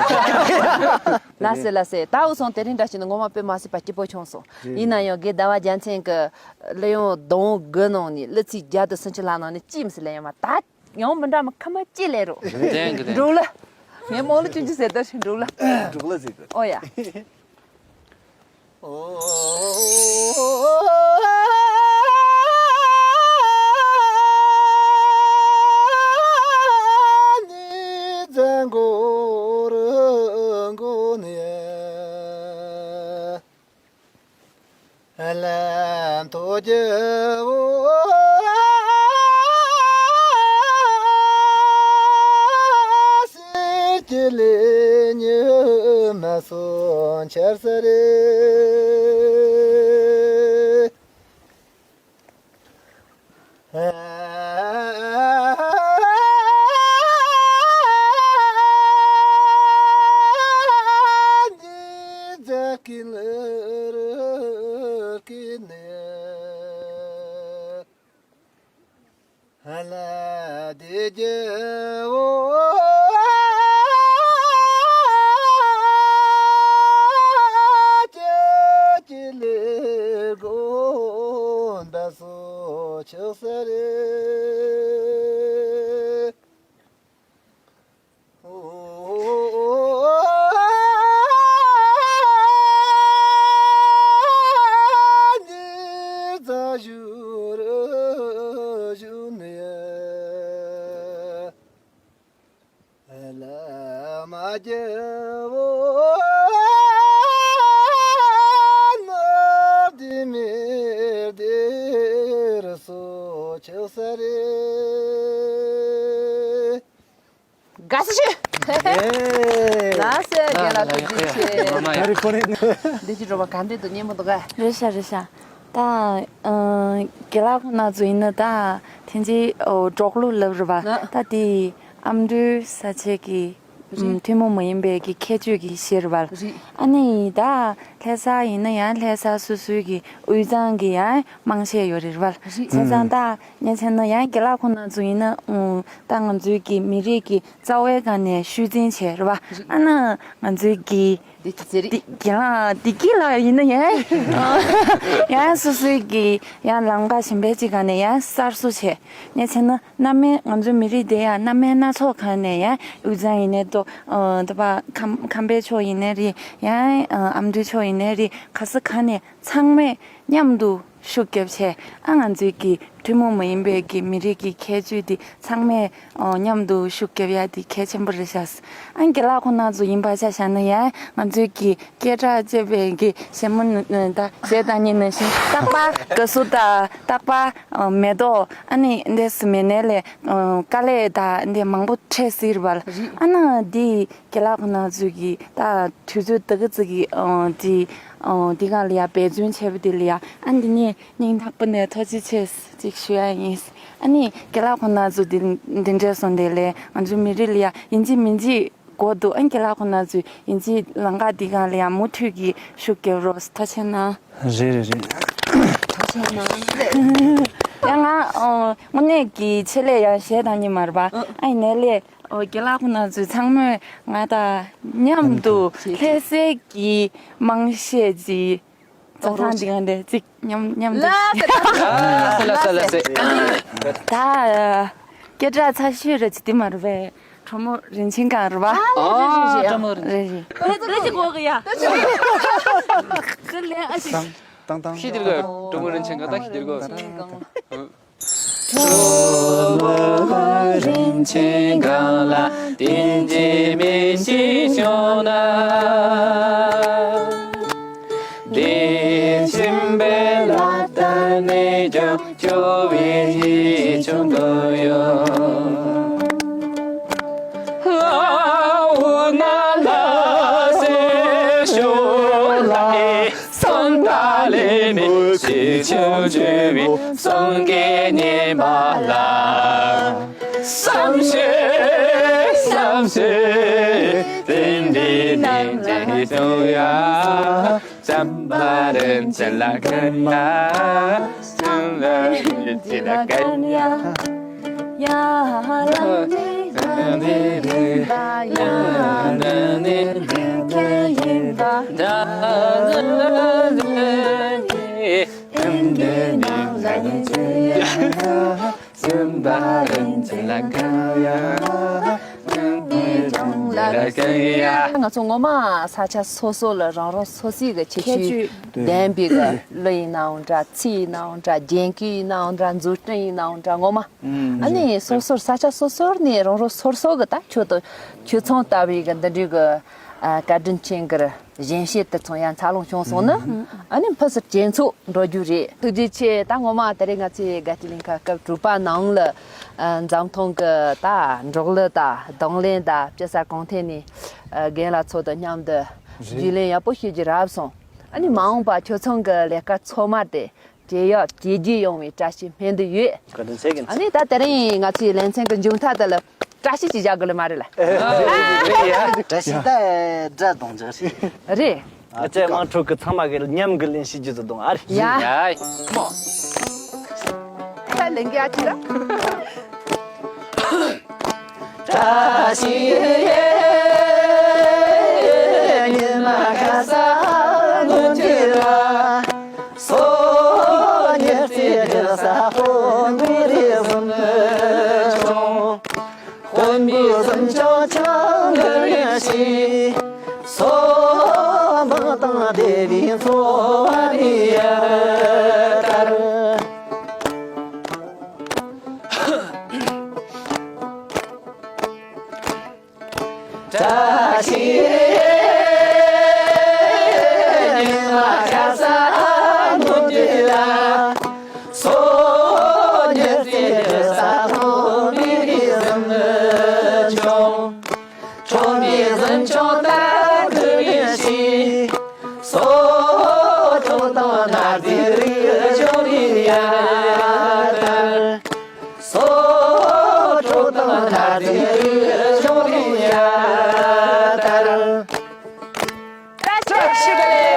ལ་སེ་ལ་སེ་ད་འུ་སོང་དེ་རིང་འདྲ་ཞིག་ནི་ངོ་མ་དཔེ་མ་སྲིད་པ་སྐྱིད་པོ་བྱུང་སོང་། ཡིན་ན་ཡང་དགེ་ཟླ་བ་རྒྱལ་མཚན་གི་གླུ་ཡང་སྡོང་བོ་དགུ་ནང་ནས་གླུ་ཚིག་བརྒྱ་དང་སུམ་ཅུ་ལྷག་ནང་ནས་ཅིས་མི་སྲིད་ལེན་ཡོང་མ་ད། ཡང་མི་འདྲ་མི་ཁ་མ་ཅི་ལས་རོ། རེད་རེད། འགྲོ་ལ། ངས་མོ་ལ་ཅུང་ཅུ་ཟེར་ད་ཞིག་འགྲོ་ལ། འགྲོ་ལ་ཟེར་གི། ཨོ་ཡ། ལམ་མཐོ་རྒྱལ་བོ་གསེར་གྱི་གླིང་། ཉི་མ་སོང་འཆར་ས་རེད། དགའ་བསུ་ཞུ། ལགས་སོ། རྒན་ལགས་ཐུགས་རྗེ་ཆེ། ད་རེས་ཁོ་རེ། འདི་ཅི་འགྲོ་བ་ག་འདྲས་འདུག་སྙན་པོ་འདུག་ག་རེད་ཤག་རེད་ཤག་ད་ཨ་རྒན་ལགས་ཁོང་རྣམ་ཚོ་ཡིན་ན་ད་ཐེངས་གཅིག་ཨོ་འབྲོག་གླུ་ལབ་རེད་པ། ད་དེ་ཨ་མདོའི་ས་ཆའི་གི་ཨམ་ཐུན་མོང་མ་ཡིན་པའི་གི་ཁྱད་ཆོས་ཀྱི་གཞས་རེད་པ། ཨ་ནི་ད་ལྷ་ས་ཡིན་ན་ཡང་ལྷ་ས་སོ་སོའི་གི་དབུས་གཙང་གི་ཡང་དམངས་གཞས་ཡོད་རེད་པ། བྱས་ཙང་ད་ཉན་ཆེ་ན་ཡང་རྒན་ལགས་ཁོང་རྣམ་ཚོ་ཡིན་ན་ཨུ་ད་ང་ཚོའི་གི་མི་རིགས་ཀྱི་རྩ་བའི་སྒང་ནས་ཤུལ་འཛིན་བྱས་རེད་པ། ཨ་ན་ང་ཚོའི་གི་བདེ་སྐྱིད་ཟེར་རེད། དེ་ཡང་བདེ་སྐྱིད་ལགས་ཡིན་ན་ཡང་ཡང་སོ་སོའི་གི་ཡང་ལམ་ཁ་གཞན་པའི་ཅིག་སྒང་ནས་ཡང་གསར་བཟོ་བྱས། ཉན་ཆེ་ན་གནའ་མི་ང་ཚོའི་མི་རིགས་དེ་ཡང་གནའ་མི་སྣ་ཚོགས་སྒང་ནས་ཡང་དབུས་གཙང་ཡིན་ནའི་ཏོ་ཨ་ད་པ་ཁམས་ཁམས་པའི་ཕྱོགས་ཡིན་ནའི་རེད། ཡང་ཨ་ཨ་མདོའི་ཕྱོགས་ཡིན་ནའི་རེད། ག་ས་ག་ནས་ཚང་མས་མཉམ་དུ་ཤུགས་རྒྱབ་བྱས། ཨ་ང་ཚོའི་གི་ཐུན་མོང་མ་ཡིན་པའི་གི་མི་རིགས་ཀྱི་ཁྱད་ཆོས་དེ་ཚང་མས་ཨོ་མཉམ་དུ་ཤུགས་རྒྱབ་ཡ་དེ་གལ་ཆེན་པོ་རེད་ཤག་ཨ་རྒན་ལགས་ཁོང་རྣམ་ཚོ་ཡིན་པ་ཆ་བཞག་ན་ཡང་ང་ཚོའི་གི་སྐད་གྲགས་ཅན་པའི་གི་གཞས་མ་ནི་ད་གཞས་བཏང་མཁན་ནང་བཞིན་རྟག་པར་དགའ་བསུ་དང་རྟག་པར་མེ་ཏོག་ཨ་ནི་འདི་སི་མེ་ནེ་ལས་དཀའ་ལས་དང་འདི་མང་པོ་འཕྲད་སྲིད་པ། ཨ་ན་འདི་རྒན་ལགས་ཁོང་རྣམ་ཚོའི་གི་ད་དུས་ཚོད་ད་ག་ཙི་གི་འདི་འདི་སྒང་ལ་ཡ་འབད་བརྩོན་བྱས་པ་འདི་ལ་ཡ་ཨ་འདི་ནས་སྙིང་ཐག་པ་ནས་ཐུགས་རྗེ་ཆེ་ཅིག་ཞུ་ཡ་ཡིན། ཨ་ནི་རྒན་ལགས་ཁོང་རྣམ་ཚོ་འདི་འདི་འདྲས་སོང་དེ་ལས་ང་ཚོའི་མི་རིགས་ལ་ཡ་ཡིན་གཅིག་མིན་གཅིག་དགོས་འདུག་ཨ་ནི་རྒན་ལགས་ཁོང་རྣམ་ཚོས་ཡིན་གཅིག་ལམ་ཁ་འདི་སྒང་ལ་ཡ་མུ་མཐུད་ཀྱིས་ཤུགས་རྒྱབ་རོགས། ཐུགས་རྗེ་གནང་། རེད་རེད་རེད། ཐུགས་རྗེ་གནང་། ཡ་ང་ཨོ་དངོས་གནས་ཀྱི་ཆེད་ལས་ཡ་གཞས་བཏང་མཁན་མ་རེད་པ། ཨ་ཡིན་ནའི་ལས་ཨོ་རྒན་ལགས་ཁོང་རྣམ་ཚོས་ཚང་མས་ང་དང་མཉམ་དུ་ལྷ་སའི་གི་དམངས་གཞས་ཀྱི་རྩྭ་ཐང་འདི་ག་འདྲ་ཅིག་མཉམ་མཉམ་དུ། ལ་ལ་ལ་ལ། ད་སྐད་གྲགས་ཚ་ཤོས་རེད་ཅི་དེ་མ་རེད་པས། གྲོ་མོ་རིན་ཆེན་སྒང་རེད་པ། ཨ་རེད་རེད་རེད། གྲོ་མོ་རིན་ཆེན། རེད་རེད། ད་ཅི་གོ་གི་ཡ། ད་ཅི་གོ་གི་ཡ། ད་ལན་ཨ་ཞིག་ཏང་ཏང་ཏང་། ཤི་དེར་གོ། གྲོ་མོ་རིན་ཆེན་སྒང་། ད་ཤི་དེར་གོ། གྲོ་མོ་རིན་ཆེན་སྒང་ལ་བསྟན་འཛིན་མི་ཞིག་བྱུང་ན། བདེ་ཆེན་པའི་ལ་དྭགས་ནས་ཀྱང་སྐྱོ་བའི་ཡིད་བྱུང་དོ་ཡོད། ཨ་འོ་ན་ལ་སེ་ཤོ་ལ་སོན་ད་ལེ་མི་ཤི་ཆུང་ཆུང་བའི་སོང་གེ་ཉེ་མ་ལ། བསམ་ཤེས་བསམ་ཤེས་དེ་འདྲའི་ནས་འདྲེ་གཏོང་ཡ། བྱམས་པ་རིན་ཆེན་ལ་གན་ཡ། བྱམས་པ་རིན་ཆེན་ལ་གན་ཡ། ཡ་ལ་ནི་ཡ་ནི་ཡིན་པ། ཡ་ལ་ནི་ཡིན་པ། ཡ་ལ་ནི་ཡིན་པ། ཡ་ལ་ནི་ཡིན་པ། ང་ཚོ་ངོ་མ་ས་ཆ་སོ་སོ་ལ་རང་རང་སོ་སོའི་གི་ཁྱད་ཆོས་ལྡན་པའི་གི་གླུ་ཡིན་ནའང་འདྲ། ཚིག་ཡིན་ནའང་འདྲ། རྒྱན་གོས་ཡིན་ནའང་འདྲ། བཟོ་སྐྲུན་ཡིན་ནའང་འདྲ། ངོ་མ་ཨ་ནི་སོ་སོར་ས་ཆ་སོ་སོར་ནས་རང་རང་སོ་སོ་གི་ད་ཁྱོད་དང་ཁྱོད་ཚང་ལྟ་བུའི་གི་འདི་འདྲའི་གི་ ཨ། བཀའ་དྲིན་ཆེན་གྱི་གཞན་བཤད་དེ་ཚོ་ཡང་འཚར་ལོངས་བྱུང་སོང་ན། ཨ་ནི་ཕུན་སུམ་ཇེ་ཚོགས་འགྲོ་རྒྱུ་རེད། ཐུགས་རྗེ་ཆེ། ད་ངོ་མ་དེ་རིང་ང་ཚོའི་དགའ་སྤྲོའི་གླིང་ཁ་སྐབས་དྲུག་པ་ནང་ལ། ཨ། འཛམ་ཐང་གི་ད་འབྲོག་གླུ་དང་རྡུང་ལེན་དང་སྤྱི་ས་གང་ཐད་ནས། ཨ། རྒན་ལགས་ཚོ་དང་མཉམ་དུ་རྒྱུས་ལོན་ཡག་པོ་བྱེད་རྒྱུ་རག་སོང་། ཨ་ནི་མ་འོངས་པ་ཁྱོད་ཚང་གི་ལས་ཀ་ཚང་མ་དེ་ཇེ་ཡག་ཇེ་རྒྱས་ཡོང་བའི་བཀྲ་ཤིས་སྨོན་འདུན་ཡོད། བཀའ་དྲིན་ཆེ་གི། ཨ་ནི་ད་དེ་རིང་ང་ཚོའི་ལེ་ཚན་གྱི་མཇུག་མཐའ་དེ་ལ་བཀྲ་ཤིས་ཅིག་བཞག་དགོས་ལེ་མ་རེད་ལ། བཀྲ་ཤིས་ད་སྒྲ་གདངས་འཇགས་ཤིག་རེད། ཨ་ཙེ་དམངས་ཁྲོད་ཀྱི་ཚང་མ་གི་མཉམ་གི་ལེན་ཤིག་རྒྱུ་ཚོ་གདོང་ཨ་རེད། ཡ། ཡ། ད་ལེན་གི་ཨ་ཅི་ལ། བཀྲ་ཤིས་ཉི་མ་ཁ་ས་ནོར་གྱི་ར། སོ་ཉི་རྩེ་རི་ས་ཧོ་མི་རི་ཟུམ་ཆུང་། དཔོན་པོའི་གཟིམ་ཆུང་ཆང་གི་ཤིང་། སོ་འབངས་དང་སྡེ་བའི་འཚོ་བ་རི་ཡ་ལྟར། བཀྲ་ཤིས་ཉི་མ་ཁ་ས་ནོར་གྱི་ལ། སོ་ཉི་རྩེ་རི་ས་ལྷོ་མི་རི་གཟིམ་ཆུང་། ཁྲོ་མོའི་གཟིམ་ཆུང་ལྟར་གྱི་ཤིང་། སོ་ཁྲོ་དང་ན་རྫི་རིག་གཞུང་རིག་ཡ་ལྟར། སོ་ཁྲོ་དང་ན་རྫི་རིག་གཞུང་རིག་ཡ་ལྟར། བཀྲ་ཤིས་བདེ་ལེགས།